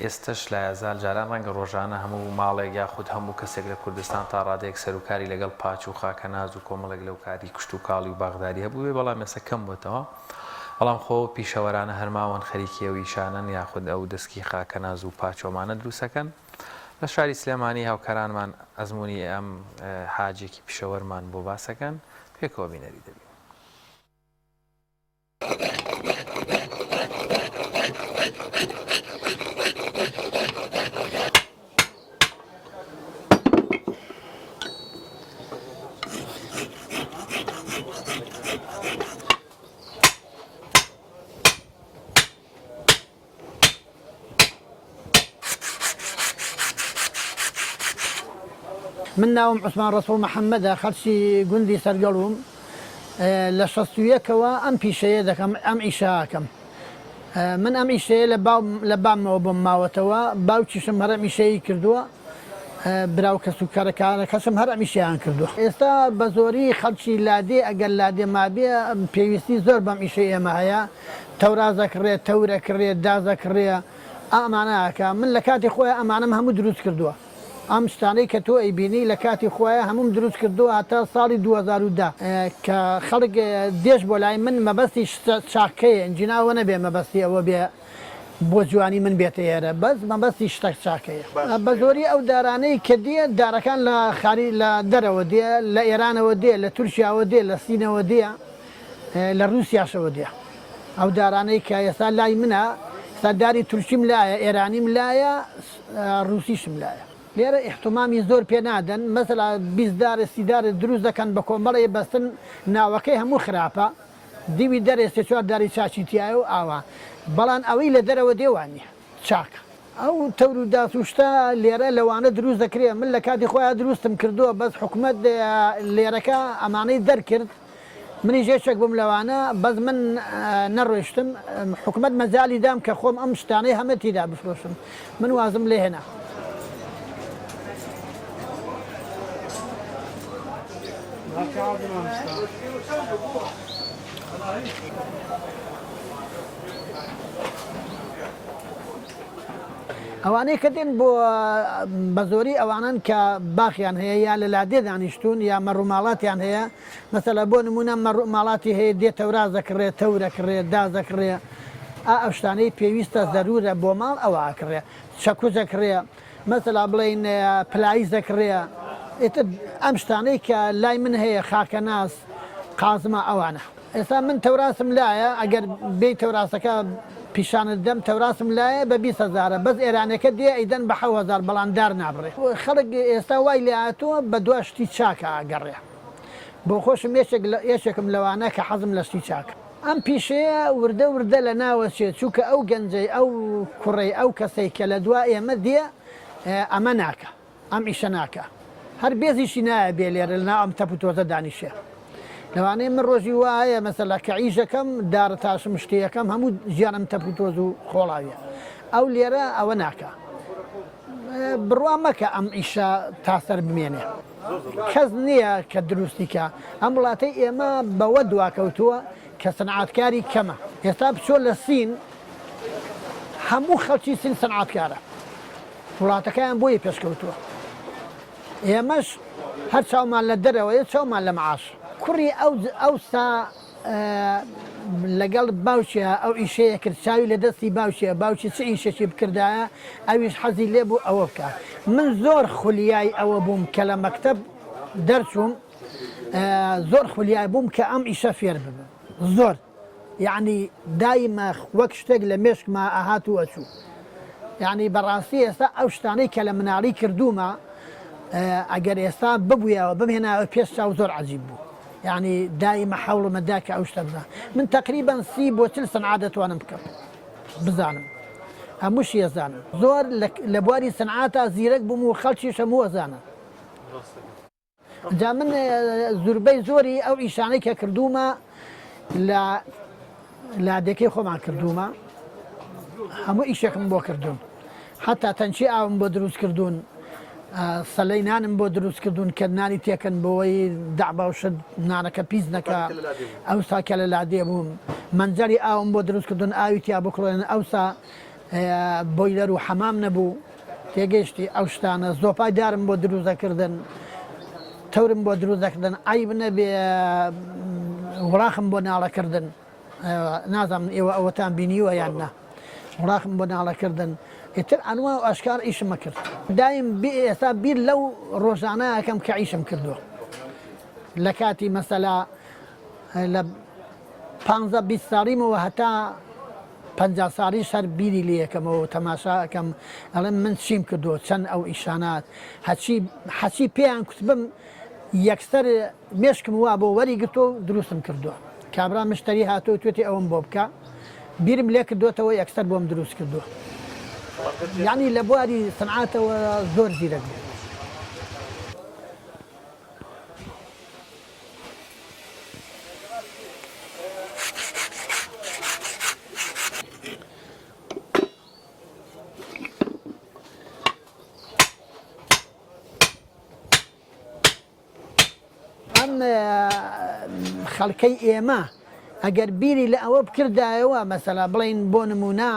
ئێستەش لایەزال جاران ڕەنگە ڕۆژانە هەموو ماڵێک یاخود هەموو کەسێک لە کوردستان تا ڕادەیەک سەروکاری لەگەڵ پاچ و خاکەناز و کۆمەڵێک لەو کاری کشتوکاڵی و باخداری هەبووبێ بەڵام ئێستا کەم بۆتەوە بەڵام خۆ پیشەوەرانە هەر ماون خەریکی ئەو ئیشانەن یاخود ئەو دەسکی خاکەناز و پاچۆمانە دروستەکەن. لە شاری سلێمانی هاوکارانمان ئەزموونی ئەم حاجێکی پیشەوەرمان بۆ باسەکەن، پێکەوە بینەری دەبین. من ناوم عوسمان ڕەسوڵ محەمەدە، خەڵکی گوندی سەرگەڵووم، لە 61ەوە ئەم پیشەیە دەکەم، ئەم ئیشە ئەکەم. من ئەم ئیشەیە لە باو لە بامەوە بۆم ماوەتەوە، باوکیشم هەر ئەم ئیشەی کردووە، برا و کەس و کارەکەشم هەر ئەم ئیشەیان کردووە. ئێستا بە زۆری خەڵکی لادێ ئەگەر لادێ مابێ پێویستی زۆر بەم ئیشەی ئێمە هەیە، تەوراز ئەکڕێ، تەور ئەکڕێ، داز ئەکڕێ، ئەمانە ئەکا. من لە کاتی خۆیا ئەمانەم هەموو دروست کردووە. ئەم شتانەی کە تۆ ئەیبینی لە کاتی خۆیا هەمووم دروست کردووە هەتا ساڵی 2010 کە خەڵک دێش بۆ لای من مەبەستی شتە چاکەیە ئینجینا ئەوە نەبێ مەبەستی ئەوە بێ بۆ جوانی من بێتە ئێرە بەس مەبەستی شتە چاکەیە. بە زۆری ئەو دارانەی کە دێ دارەکان لە خاری لە دەرەوە دێ لە ئێرانەوە دێ لە تورکیاوە دێ لە سینەوە دێ لە ڕووسیاشەوە دێ. ئەو دارانەی کە ئێستا لای منە ئێستا داری تورکیم لایە ئێرانیم لایە ڕووسیشم لایە. لێرە ئیحتمامی زۆر پێ نادەن مەسەلا 20 دارێ 30 دارێ دروست دەکەن بە کۆمەڵێ بەستن ناوەکەی هەموو خراپە دیوی دەرێ سێ چوار داری چاکی تیایە و ئاوا بەڵام ئەوەی لە دەرەوە دێ وا نییە چاکە. ئەو تەور و داس و شتە لێرە لەوانە دروست دەکرێ من لە کاتی خۆیا دروستم کردووە بەس حکومەت لێرەکە ئەمانەی دەرکرد منیش یەکێک بووم لەوانە بەس من نەڕۆیشتم حکومەت مەجالی دام کە خۆم ئەم شتانەی هەمە تیدا بفرۆشم من وازم لێ هێنا. ئەوانەی کە دێن بۆ بەزۆری ئەوانەن کە باخیان هەیە یا لە لادێ دانیشتوون یا مەڕوماڵاتیان هەیە مەسەلە بۆ نمونە مەڕوماڵاتی هەیە دێ تەوراز دەکڕێ تەور ئەکڕێ داز دەکڕێ ئا ئەو شتانەی پێویستە زەرورە بۆ ماڵ ئەوە ئەکڕێ چەکوچ ئەکڕێ مەسەلا بڵێین پلایز دەکڕێ ئیتر ئەم شتانەی کە لای من هەیە خاکەناس قازمە ئەوانە. ئێستا من تەوراسم لایە ئەگەر بێی تەوراسەکە پیشانت دەم تەوراسم لایە بە 20 هەزارە بەس ئێرانەکە دێ ئەیدەن بە حەو هەزار بەڵام دار نابڕێ خەڵک ئێستا وای لێ هاتووە بە دوا شتی چاکە ئەگەڕێ بۆ خۆشم یەکێک لە یەکێکم لەوانە کە حەزم لە شتی چاکە. ئەم پیشەیە وردە وردە لە ناوەچێ چووکە ئەو گەنجەی ئەو کوڕەی ئەو کەسەی کە لە دوا ئێمە دێ ئەمە ناکا. ئەم ئیشە ناکا هەر بێزیشی نایە بێ لێرە لەناو ئەم تەپ و تۆزە دانیشێ لەوانەیە من ڕۆژی وا هەیە مەسەلا کە ئیشەکەم دارە تاشم شتەکەم هەموو ژیانم تەپ و تۆز و خۆڵاویە ئەو لێرە ئەوە ناکا بڕوا مەکە ئەم ئیشە تاسەر بمێنێ کەس نییە کە دروستی کە ئەم وڵاتەی ئێمە بەوە دواکەوتووە کە سنعاتکاری کەمە ئێستا بچۆ لە سین هەموو خەڵکی سین سنعاتکارە وڵاتەکەیان بۆیە پێشکەوتووە ئێمەش هەر چاومان لە دەرەوەیە چاومان لە معاش. کوڕی ئەو ئەوسا لەگەڵ باوکیا ئەو ئیشەیە کرد چاوی لە دەستی باوکیە باوکی چ ئیشێکی بکردایە ئەویش حەزی لێ بوو ئەوە بکا من زۆر خولیای ئەوە بووم کە لە مەکتەب دەرچووم زۆر خولیای بووم کە ئەم ئیشە فێر ببم زۆر یەعنی دایمە وەک شتێک لە مێشکما ئەهات و ئەچوو. یەعنی بەڕاستی ئێستا ئەو شتانەی کە لە مناڵی کردوومە ئەگەر ئێستا ببوویەوە بمهێنایەوە پێش چاو زۆر عەجیب بوو. یەعنی دایمە حەوڵمە دا کە ئەو شتە بزانم. من تەقریبەن سی بۆ 40 سنعات دەتوانم بکەم بزانم. هەمووشی ئەزانم. زۆر لە بواری سنعاتا زیرەک بووم و خەڵکیش هەموو ئەزانن. جا من زوربەی زۆری ئەو ئیشانەی کە کردوومە لە لادێکەی خۆمان کردوومە هەموو ئیشێکم بۆ کردوون حتا تەنچی ئاوم بۆ دروست کردوون سەلەی نانم بۆ دروست کردوون کە نانی تێکەن بۆی دەعبا و شت نانەکە پیس نەکە ئەوسا کە لە لادێ بووم مەنجەری ئاوم بۆ دروست کردوون ئاوی تیا بکڵێن ئەوسا بۆیلەر و حەمام نەبوو تێگەیشتی ئەو شتانە زۆپای دارم بۆ دروست دەکردن تەورم بۆ دروست دەکردن عەیب نەبێ وڵاخم بۆ ناڵەکردن نازانم ئێوە ئەوەتان بینیوە یان نا وڵاخم بۆ ناڵەکردن ئیتر ئەنوا و ئەشکار ئیشمە کرد دایم ئێستا بیر لەو ڕۆژانە ئەکەم کە ئیشم کردووە لە کاتی مەسەلا لە پانزە 20 ساڵیمەوە هەتا 50 ساڵیش هەر بیری لێ ئەکەمەوە و تەماشا ئەکەم ئەڵێم من چیم کردووە چەند ئەو ئیشانات هەچی حەچی پێیان کوتبم یەکسەر مێشکم وا بۆ وەری گرتووە و دروستم کردووە کابرا مشتەری هاتووە توێتی ئەوەم بۆ بکە بیرم لێ کردوێتەوە یەکسەر بۆم دروست کردووە یعنی لە بواری سنعاتەوە زۆر زیرەک بوو. خەڵکەی ئێمە ئەگەر بیری لە ئەوە بکردایەوە مەسەلا بڵێین بۆ نموونە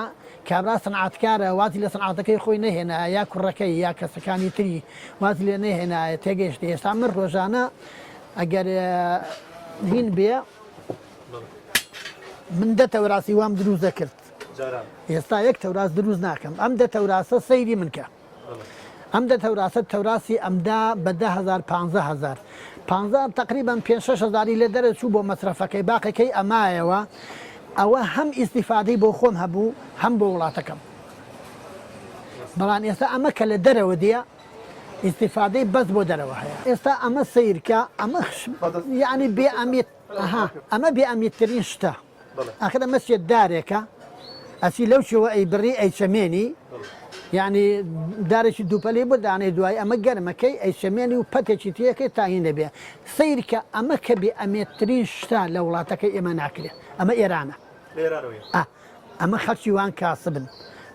کابرا سنعاتکارە وازی لە سنعاتەکەی خۆی نەهێنایە یا کوڕەکەی یا کەسەکانی تری وازی لێ نەهێنایە تێگەیشتی ئێستا من ڕۆژانە ئەگەر هین بێ من دە تەوراسی وام دروست دەکرد ئێستا یەک تەوراس دروست ناکەم ئەم دە تەوراسە سەیری من کە. ئەم دە تەوراسە تەوراسی ئەمدا بە 10هزار پانزەهزار پانزە تەقریبەن پێنج شەش هەزاری لێ دەرەچوو بۆ مەسرەفەکەی باقێکەی ئەمایەوە ئەوە هەم ئیستیفادەی بۆ خۆم هەبوو هەم بۆ وڵاتەکەم بەڵام ئێستا ئەمە کە لە دەرەوە دێ ئیستیفادەی بەس بۆ دەرەوە هەیە ئێستا ئەمە سەیرکە ئەمە یعنی بێ ئەمیت ئەها ئەمە بێ ئەمیتترین شتە ئاخر ئەمە چیە دارێکە ئەچی لەو چێوە ئەی بڕی ئەی چەمێنی یعنی دارێکی دووپەلی بۆ دانێ دوای ئەمە گەرمەکەی ئەی چەمێنی و پەتێکی تێەکەی تاهین دەبێ سیرکە ئەمە کە بێ ئەمێتترین شتە لە وڵاتەکەی ئێمە ناکرێ ئەمە ئێرانە ئەمە خەڵکی وان کاسبن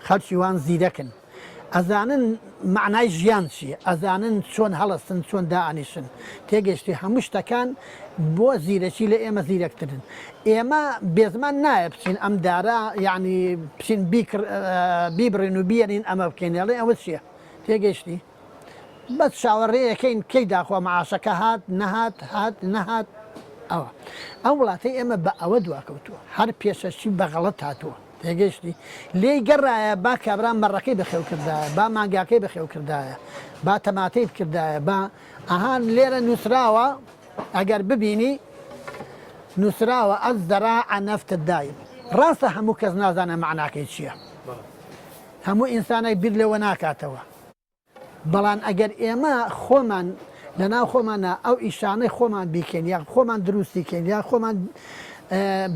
خەڵکی وان زیرەکن ئەزانن مەعنای ژیان چیە ئەزانن چۆن هەڵەستن چۆن دائەنیشن تێگەشتی هەموو شتەکان بۆ زیرەکی لە ئێمە زیرەکترن ئێمە بێزمان نایە بچین ئەم دارە یعنی بچین بیبڕین و بیێنین ئەمە بکەین ئەڵێ ئەوە چییە تێگەشتی بەس چاوەڕێیەکەین کەی داخوا معاشەکە هات نەهات هات نەهات ئەوە ئەم وڵاتەی ئێمە بە ئەوە دواکەوتووە هەر پێشەکی بە غەڵەت هاتووە تێگەیشتی؟ لێی گەڕایە با کابرا مەڕەکەی بەخێو کردایە، با مانگاکەی بەخێو کردایە، با تەماتەی بکردایە، با ئەها لێرە نووسراوە ئەگەر ببینی نووسراوە الزراعە نفط الدائم ڕاستە هەموو کەس نازانێ مەعناکەی چییە هەموو ئینسانێک بیر لەوە ناکاتەوە. بەڵام ئەگەر ئێمە خۆمان لە ناو خۆمانا ئەو ئیشانەی خۆمان بیکەین یا خۆمان دروستی کەین یا خۆمان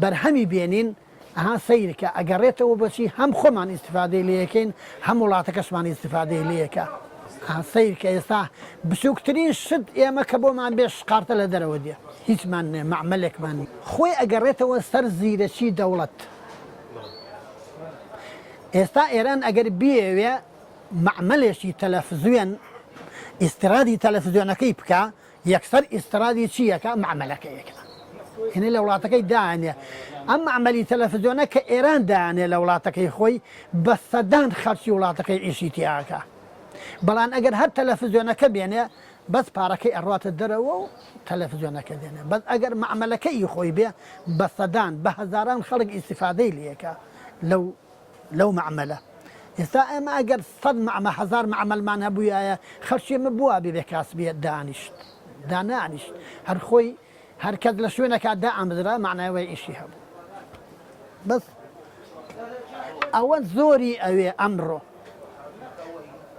بەرهەمی بێنین ئەها سەیرکە ئەگەڕێتەوە بۆچی هەم خۆمان ئیستفادەی لێکەین هەم وڵاتەکەشمان ئیستفادەی لێکە سەیرکە ئێستا بچووکترین شت ئێمە کە بۆمان بێ شقارتە لە دەرەوە دێ هیچمان نێ مەعمەلێکمان خۆی ئەگەڕێتەوە سەر زیرەکی دەوڵەت ئێستا ئێران ئەگەر بیەوێ مەعمەلێکی تەلەفزوێن ئیسترادی تەلەفزیۆنەکەی بکا یەکسەر ئیسترادی چی ئەکا مەعمەلەکەی ئەکا یعنی لە وڵاتەکەی دانێ ئەم مەعمەلی تەلەفزیۆنە کە ئێران دانێ لە وڵاتەکەی خۆی بە سەدان خەڵکی وڵاتەکەی ئیشی تیاکە بەڵام ئەگەر هەر تەلەفزیۆنەکە بێنێ بەس پارەکەی ئەڕواتە دەرەوە و تەلەفزیۆنەکە دێنێ بەس ئەگەر مەعمەلەکە ئی خۆی بێ بە سەدان بە هەزاران خەڵک ئیستیفادەی لێکە لەو لەو مەعمەلە ئێستا ئێمە ئەگەر سەد مەعمە هەزار مەعمەلمان هەبوویایە خەڵکی ئێمە بوا بێ بێ کاسبیە دانیشت دانانیشت هەر خۆی هەر کەس لە شوێنەکە دائەمزرا معنای وای ئیشی هەبوو بەس ئەوە زۆری ئەوێ ئەمڕۆ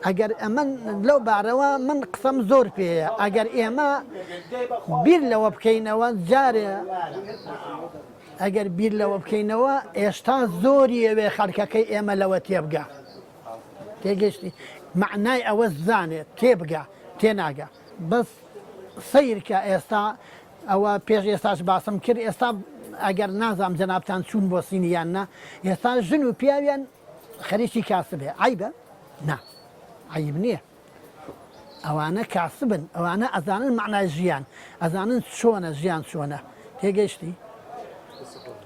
ئەگەر ئەمن لەو بارەوە من قسەم زۆر پێیە ئەگەر ئێمە بیر لەوە بکەینەوە جارێ ئەگەر بیر لەوە بکەینەوە ئێشتا زۆری ئەوێ خەڵکەکەی ئێمە لەوە تێبگا تێگەشتی مەعنای ئەوە زانێت تێبگا تێناگا بەس سەیرکە ئێستا ئەوە پێش ئێستاش باسم کرد ئێستا ئەگەر نازام جەنابتان چوون بۆ سینی یان نا ئێستا ژن و پیاویان خەریکی کاسبێ عیبە نا عیب نییە ئەوانە کاسبن ئەوانە ئەزانن مەعنای ژیان ئەزانن چۆنە ژیان چۆنە تێگەیشتی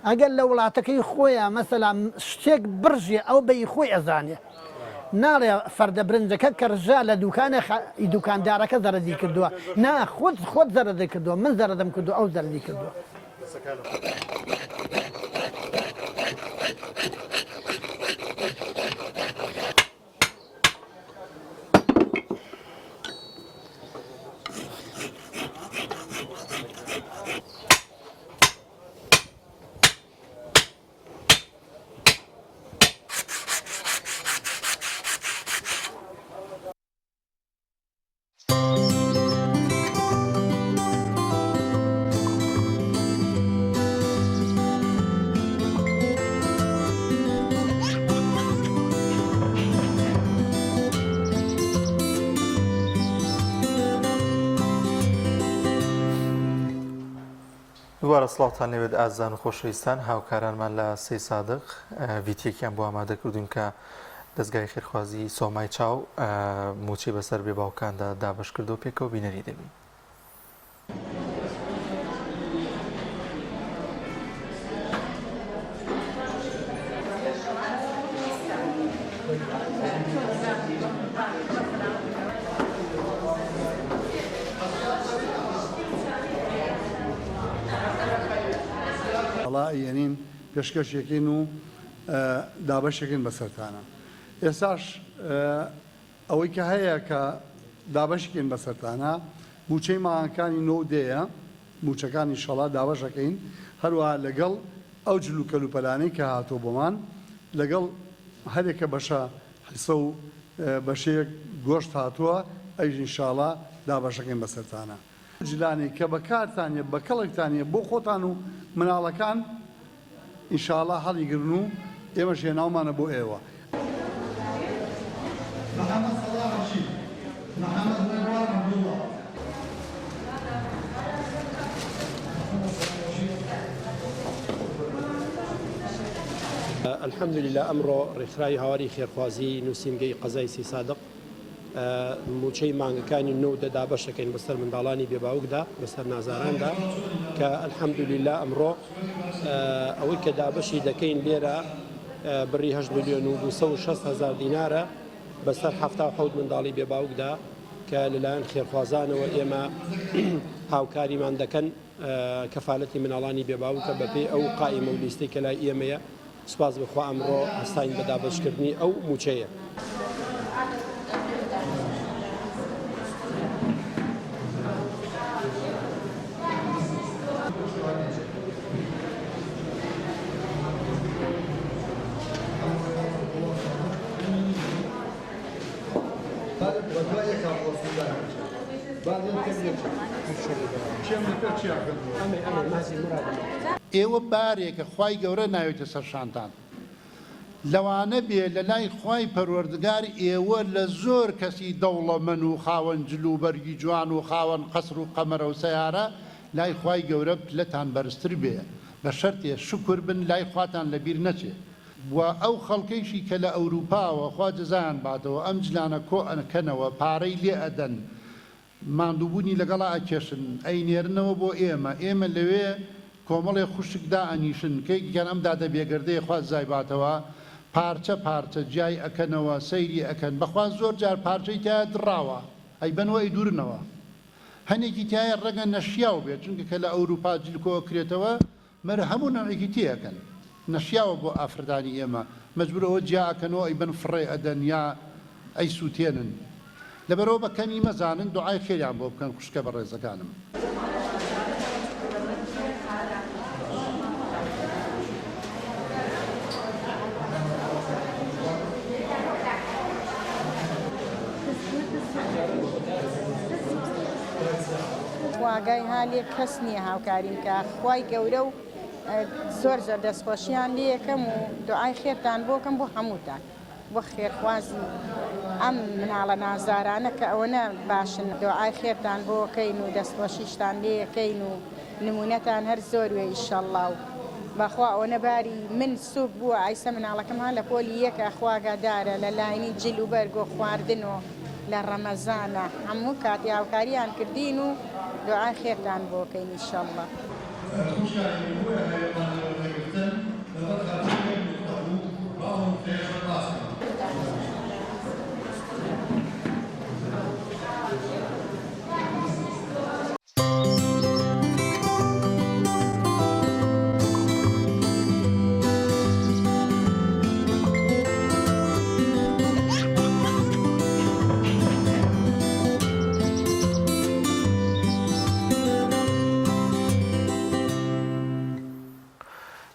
ئەگەر لە وڵاتەکەی خۆیان مەسەلا شتێک بڕژێ ئەو بەی خۆی ئەزانێ ناڵێ فەردە برنجەکە کە ڕژا لە دوکانە دوکاندارەکە زەرەدی کردووە نا خۆت خۆت زەرەدی کردووە من زەرەدم کردو ئەو زەرەدی کردووە. دووبارە سڵاوتان لێبێت ئازیزان و خۆشەویستان هاوکارانمان لە سەی سادق ڤیتیەکیان بۆ ئامادە کردوون کە دەزگای خێرخوازی سۆمای چاو موچەی بەسەر بێ باوکاندا دابەش کردو پێکەوە بینەری دەبین. ئیشەڵا ئەیەنین پێشکەشیەکەین و دابەشیەکەین بەسەرتانا ئێستاش ئەوەی کە هەیە کە دابەشیکەین بەسەرتانا مووچەی مانگەکانی نۆ و دەیە مووچەکان ئیشەڵا دابەش ئەکەین هەروەها لەگەڵ ئەو جل و کەلوپەلانەی کە هاتووە بۆمان لەگەڵ هەرێکە بەشە حیسە و بەشەیەک گۆشت هاتووە ئەویش ئینشاڵا دابەشەکەین بەسەرتانا. جلانەی کە بەکارتان یە بەکەڵکتان یە بۆ خۆتان و مناڵەکان ئینشاڵا هەڵیگرن و ئێمەش هێناومانە بۆ ئێوە. محمد صلاح رشید محمد ڕێبوار عبداللە. الحمدللە ئەمڕۆ ڕێکخراوی هاواری خێرخوازی نووسینگەی قەزای سیسادق مووچەی مانگەکانی نۆ و دە دابەش دەکەین بەسەر منداڵانی بێباوکدا بەسەر نازاراندا کە الحمدللە ئەمڕۆ ئەوەی کە دابەشی دەکەین لێرە بڕی 8 ملیۆن و 260 هەزار دینارە بەسەر 77 منداڵی بێباوکدا کە لەلایەن خێرخوازانەوە ئێمە هاوکاریمان دەکەن کەفالەتی مناڵانی بێباوکە بەپێی ئەو قائیمە و لیستەی کە لای ئێمەیە سوپاس بۆ خوا ئەمڕۆ هەستاین بە دابەشکردنی ئەو مووچەیە. ئێوە بارێکە خوای گەورە ناوێتە سەر شانتان لەوانە بێ لە لای خوای پەروەردگار ئێوە لە زۆر کەسی دەوڵەمەن و خاوەن جل و بەرگی جوان و خاوەن قەسر و قەمەرە و سەیارە لای خوای گەورە پلەتان بەرزتر بێ بە شەرتێ شوکر بن لای خواتان لە بیر نەچێ وە ئەو خەڵکەیشی کە لە ئەوروپاوە خوا جەزایان باتەوە ئەم جلانە کۆ ئەکەنەوە پارەی لێ ئەدەن ماندووبوونی لەگەڵا ئەکێشن ئەینێرنەوە بۆ ئێمە ئێمە لەوێ کۆمەڵێ خوشک دائەنیشن کە یەکێکیان ئەم دادە بێگەردەیە خوا جزای باتەوە پارچە پارچە جیای ئەکەنەوە سەیری ئەکەن بەخوا زۆر جار پارچەی تیایە دڕاوە ئەیبەنەوە ئەیدورنەوە هەنێکی تیایە ڕەنگە نەشیاو بێت چونکە کە لە ئەوروپا جل کۆ ئەکرێتەوە مەر هەموو نەوعێکی تێ ئەکەن نەشیاوە بۆ ئافرەتانی ئێمە مەجبور ئەوە جیا ئەکەنەوە ئەیبەن فڕێ ئەدەن یا ئەیسوتێنن لەبەرئەوە بە کەمی مەزانن دوعای خێریان بۆ بکەن خوشکە بەڕێزەکانم. خواگای هالێ کەس نییە هاوکاریم کا خوای گەورە و زۆر زۆر دەستخۆشیان لێکەم و دوعای خێرتان بۆکەم بۆ هەمووتان بۆ خێرخوازی ئەم مناڵە نازدارانە کە ئەوەنە باشن دوعای خێرتان بۆکەین و دەستخۆشیشتان لێکەین و نمونەتان هەر زۆر وێ ئیشەڵڵا و بەخوا ئەوەنە باری من سوک بووە ئایسە مناڵەکەم ها لە پۆلی یەکە خواگادارە لە لاینی جل و بەرگ و خواردن و لە ڕەمەزانە هەموو کاتی هاوکاریان کردین و دوعای خێرتان بۆ کەین ئیشەڵڵا. خوشکانی من بۆیە هەوێمان لێ وەرنەگرتن لەبەر خاتری یەک نوقتە بوو با ئەو نوقتەیەش بەر باس کەم.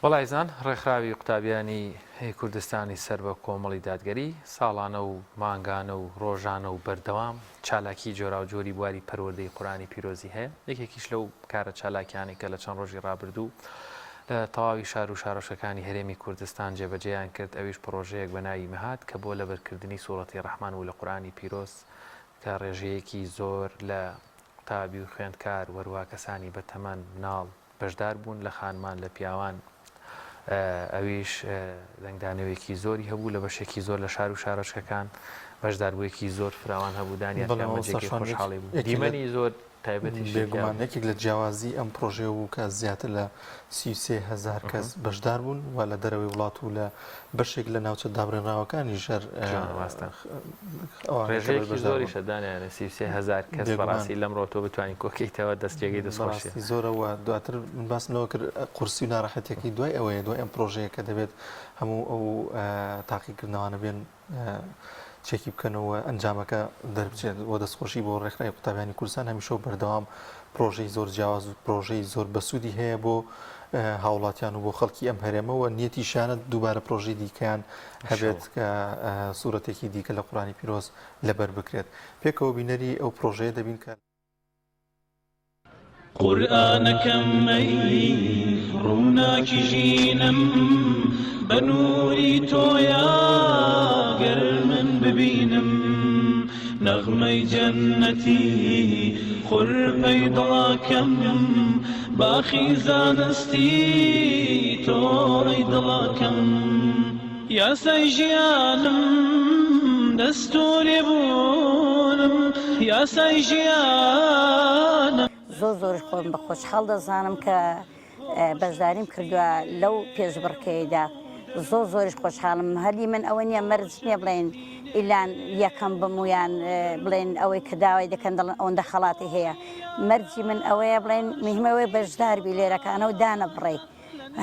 وەڵایزان ڕێکخراوی قوتابیانی کوردستانی سەر بە کۆمەڵی دادگەری ساڵانە و مانگانە و ڕۆژانە و بەردەوام چالاکی جۆراوجۆری بواری پەروەردەی قورئانی پیرۆزی هەیە، یەکێکیش لەو کارە چالاکیانەی کە لە چەند ڕۆژی ڕابردوو لە تەواوی شار و شارۆچکەکانی هەرێمی کوردستان جێبەجێیان کرد ئەویش پڕۆژەیەک بە ناوی مهاد کە بۆ لەبەرکردنی سوڕەتی ڕەحمان و لە قورئانی پیرۆز کە ڕێژەیەکی زۆر لە قوتابی و خوێندکار وەروا کەسانی بەتەمەن مناڵ بەشدار بوون لە خانمان لە پیاوان ئەویش دەنگدانەوەیەکی زۆری هەبوو لە بەشێکی زۆر لە شار و شارۆچکەکان بەشداربوویەکی زۆر فراوان هەبوو دانیار بەڵێ کە ئەمە مامۆستا جێگەی شوان خۆشحاڵی بوو یەکێ لە دیمەنی زۆر. تایبەتیشی تیا بێگومان بوو. یەکێک لە جیاوازی ئەم پڕۆژەیە بوو کە زیاتر لە 33 هەزار کەس بەشدار بوون و لە دەرەوەی وڵات و لە بەشێک لە ناوچە دابڕێنراوەکانیش هەر جوان ڕاستە. ئەوانەی کە ڕێژەیەکی بەشدار بوون. زۆریشە دانیال یانێ 33 هەزار کەس بێگومان. بەڕاستی لەمڕۆ تۆ بتوانی کۆکەیتەوە دەست جێگەی دەستخۆشیە. بەڕاستی زۆرە و دواتر من باسم لەوە کرد قورسی و ناڕەحەتیەکەی دوای ئەوەیە دوای ئەم پڕۆژەیە کە دەبێت هەموو ئەو تاقیکردنەوانە بێن چێکی بکەنەوە ئەنجامەکە دەربچێت و دەستخۆشی بۆ ڕێکخراوی قوتابیانی کوردستان هەمیشە و بەردەوام پرۆژەی زۆر جیاواز و پرۆژەی زۆر بەسوودی هەیە بۆ هاوڵاتیان و بۆ خەڵکی ئەم هەرێمەوە نیەتیشانە دووبارە پرۆژەی دیکەیان هەبێت کە سوورەتێکی دیکە لە قورانی پیرۆز لەبەر بکرێت پێکەوە بینەری ئەو پرۆژەیە دەبین کە قورئانەکەم ئەی ڕووناکی ژینم بە نووری تۆیا گەر من ببینم نەغمەی جەننەتی خورپەی دڵەکەم باخی زانستی تۆ ئەی دڵەکەم یاسای ژیانم دەستووری بوونم یاسای ژیانم. زۆر زۆریش خۆم بە خۆشحاڵ دەزانم کە بەشداریم کردووە لەو پێشبڕکێیدا زۆر زۆریش خۆشحاڵم هەلی من ئەوە نییە مەرج نییە بڵێن ئیلان یەکەم بم و یان بڵێن ئەوەی کە داوای دەکەن دەڵێن ئەوەندە خەڵاتی هەیە مەرجی من ئەوەیە بڵێن مهمەوەی بەشداربی لێرەکانە و دانەبڕێی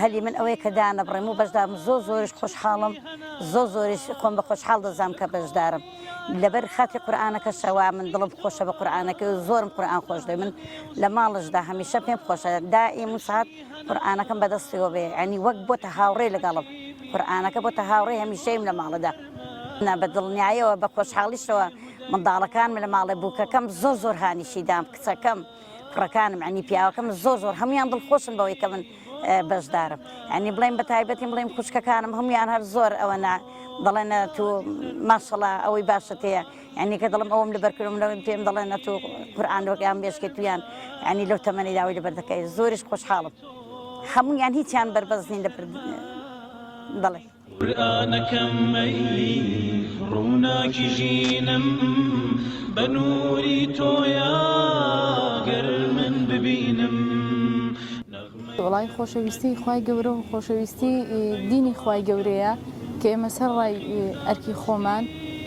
هەلی من ئەوەیە کە دانەبڕێم و بەشدارم زۆر زۆریش خۆشحاڵم زۆر زۆریش خۆم بە خۆشحاڵ دەزانم کە بەشدارم لەبەر خاتی قورئانەکەشە وا من دڵم خۆشە بە قورئانەکەی و زۆرم قورئان خۆش دەوێ من لە ماڵشدا هەمیشە پێم خۆشە دائیم و سات قورئانەکەم بەدەستەوە بێ یعنی وەک بۆتە هاوڕێ لەگەڵم قورئانەکە بۆتە هاوڕێ هەمیشەیم لە ماڵەدا نا بە دڵنیایەوە بە خۆشحاڵیشەوە منداڵەکانم لە ماڵێ بووکەکەم زۆر زۆر هانیشی دام کچەکەم کوڕەکانم یانی پیاوەکەم زۆر زۆر هەمویان دڵخۆشن بەوەی کە من بەشدارم یانی بڵێم بە تایبەتی بڵێم خوشکەکانم هەمویان هەر زۆر ئەوە نا دەڵێنە تو ماشەڵا ئەوەی باشت هەیە یعنی کە دەڵم ئەوم لەبەر کردم لەوەی پێم دەڵێنە تو قورئان وەکیان بێشکێت تویان یعنی لەو تەمەنی داوای لەبەر دەکەی زۆریش خۆشحاڵم هەمویان هیچیان بەربەست نین لەبەر بەڵێ. قورئانەکەم ئەی ڕووناکی ژینم بە نووری تۆیا گەر من ببینم نەغمەی. وەڵای خۆشەویستی خوای گەورە و خۆشەویستی دینی خوای گەورەیە کە ئێمە سەر ڕای ئەرکی خۆمان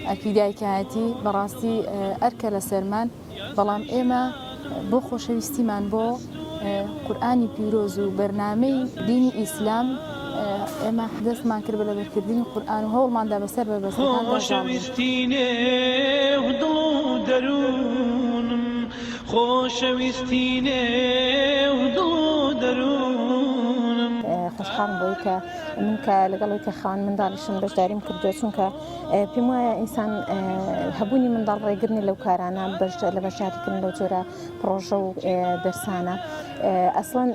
ئەرکی دایکایەتی بەڕاستی ئەرکە لەسەرمان بەڵام ئێمە بۆ خۆشەویستیمان بۆ قورئانی پیرۆز و بەرنامەی دینی ئیسلام ئێمە دەستمان کرد بە لەبەرکردنی قورئان و هەوڵماندا بەسەر بەربەستەکاندا زاڵ بین. خۆشەویستی نێو دڵ و دەروونم خۆشەویستی نێو دڵ و دەروونم. خۆشحاڵم بەوەی کە من کە لەگەڵ ئەوەی کە خاوەن منداڵیشم بەشداریم کردووە چونکە پێم وایە ئینسان هەبوونی منداڵ ڕێگر نیە لەو کارانە لە بەشداریکردن لەو جۆرە پڕۆژە و دەرسانە ئەسڵەن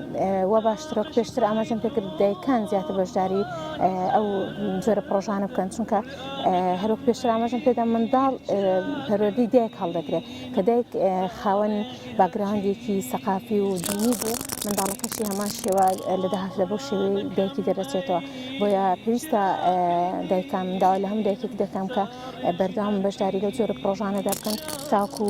وا باشترە وەک پێشتر ئاماژەم پێکرد دایکان زیاتر بەشداری ئەو جۆرە پڕۆژانە بکەن چونکە هەروەک پێشتر ئاماژەم پێدا منداڵ پەروەردەی دایک هەڵدەگرێت کە دایک خاوەن باکگراوندێکی سەقافی و دینی بوو منداڵەکەشی هەمان شێوە لە داهاتوودا بەو شێوەی دایکی دەردەچێتەوە بۆیە پێویستە دایکان من داوا لە هەموو دایکێک دەکەم کە بەردەوام بەشداری لەو جۆرە پڕۆژانەدا بکەن تاکو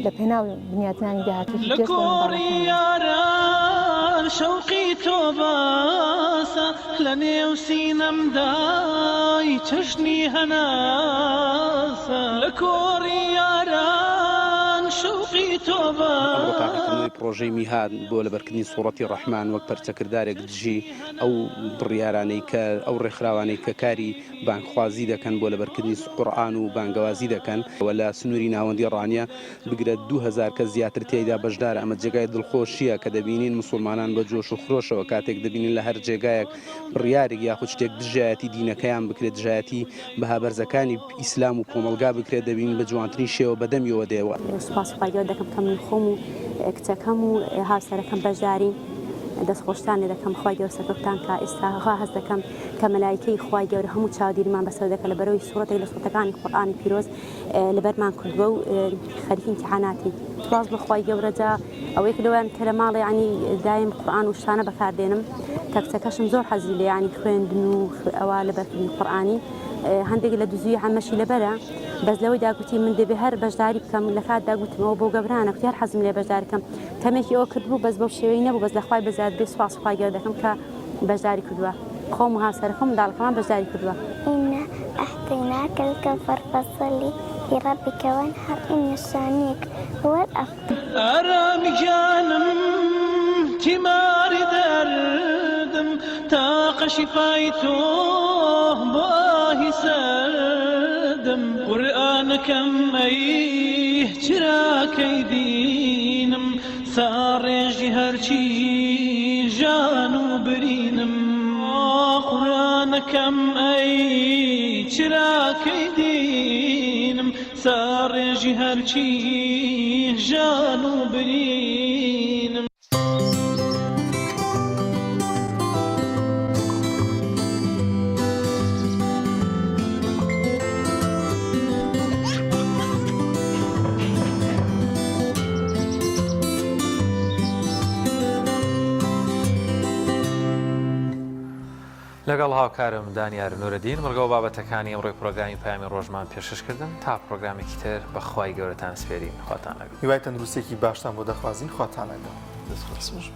لە پێناو بنیاتنانی داهاتوویەکی لە گەش بۆ کۆڕی منداڵەکانیان. یاران شەوقی تۆ باسە لە نێو سینەمدای چەشنی هەناسە لە کۆڕی یاران شەوقی تۆ ئەمڕۆ باسە. تاقیکردنەوەی پڕۆژەی میهاد بۆ لەبەرکردنی سوڕەتی ڕەحمان وەک پەرچەکردارێک دژی ئەو بڕیارانەی کە ئەو ڕێکخراوانەی کە کاری بانگخوازی دەکەن بۆ لەبەرکردنی قورئان و بانگەوازی دەکەن و لە سنووری ناوەندی ڕانیە بگرە 2000 کەس زیاتر تیایدا بەشدارە ئەمە جێگای دڵخۆشییە کە دەبینین موسوڵمانان بە جۆش و خرۆشەوە کاتێک دەبینین لە هەر جێگایەک بڕیارێک یاخود شتێک دژایەتی دینەکەیان بکرێت دژایەتی بەها بەرزەکانی ئیسلام و کۆمەڵگا بکرێت دەبینین بە جوانترین شێوە بەدەمیەوە دێ. سوپاسی خوای گەورە دەکەم کە من خۆم و کچەکەم و هاوسەرەکەم بەشدارین دەستخۆشتان لێ دەکەم خوای گەورە سەرکەوتان کا ئێستا وا هەست دەکەم کە مەلایکەی خوای گەورە هەموو چاودێریمان بەسەر دەکە لە بەرەوەی سوڕەتێک لە سوڕەتەکانی قورئانی پیرۆز لەبەرمان کردووە و خەریکی ئیمتیحاناتین. سوپاس بۆ خوای گەورە جا ئەوەیەک لەوەیان کە لە ماڵێ یانی دایم قورئان و شتانە بەکاردێنم کە کچەکەشم زۆر حەزی لێ یانی خوێندن و ئەوە لەبەرکردنی قورئانی هەندێک لە دزوی عەمەشی لەبەرە بەس لەوەی داگوتی من دەبێ هەر بەشداری بکەم لە کاتدا گوتم ئەوە بۆ گەورانە کوتی هەر حەزم لێ بەشداری کەم کەمێکی ئەوە کردبوو بەس بەو شێوەی نەبوو بەس لە خوای بەزیاد بێ سوپاس خوای گەورە دەکەم کە بەشداری کردووە خۆم و هاوسەرەکەم منداڵەکەمان بەشداری کردووە. إنا أعطيناك الكوثر فصل لربك وانحر إن شانئك هو الأبتر. ئارامی گیانم تیماری دەردم تاقە شیفای تۆ بۆ ئاهی سەردم قورئانەکەم ئەی چراکەی دینم ساڕێژی هەرچی ژان و برینم قورئانەکەم ئەی چراکەی دینم ساڕێژی هەرچی ژان و برینم. لەگەڵ هاوکارم دانیار نورەدین بڕگە و بابەتەکانی ئەمڕۆی پرۆگرامی پەیامی ڕۆژمان پێشکەش کردن تا پرۆگرامێکی تر بە خوای گەورەتان سپێرین خواتان لەگەڵ. هیوای تەندروستیەکی باشتان بۆ دەخوازین خواتان لەگەڵ. دەست خۆش.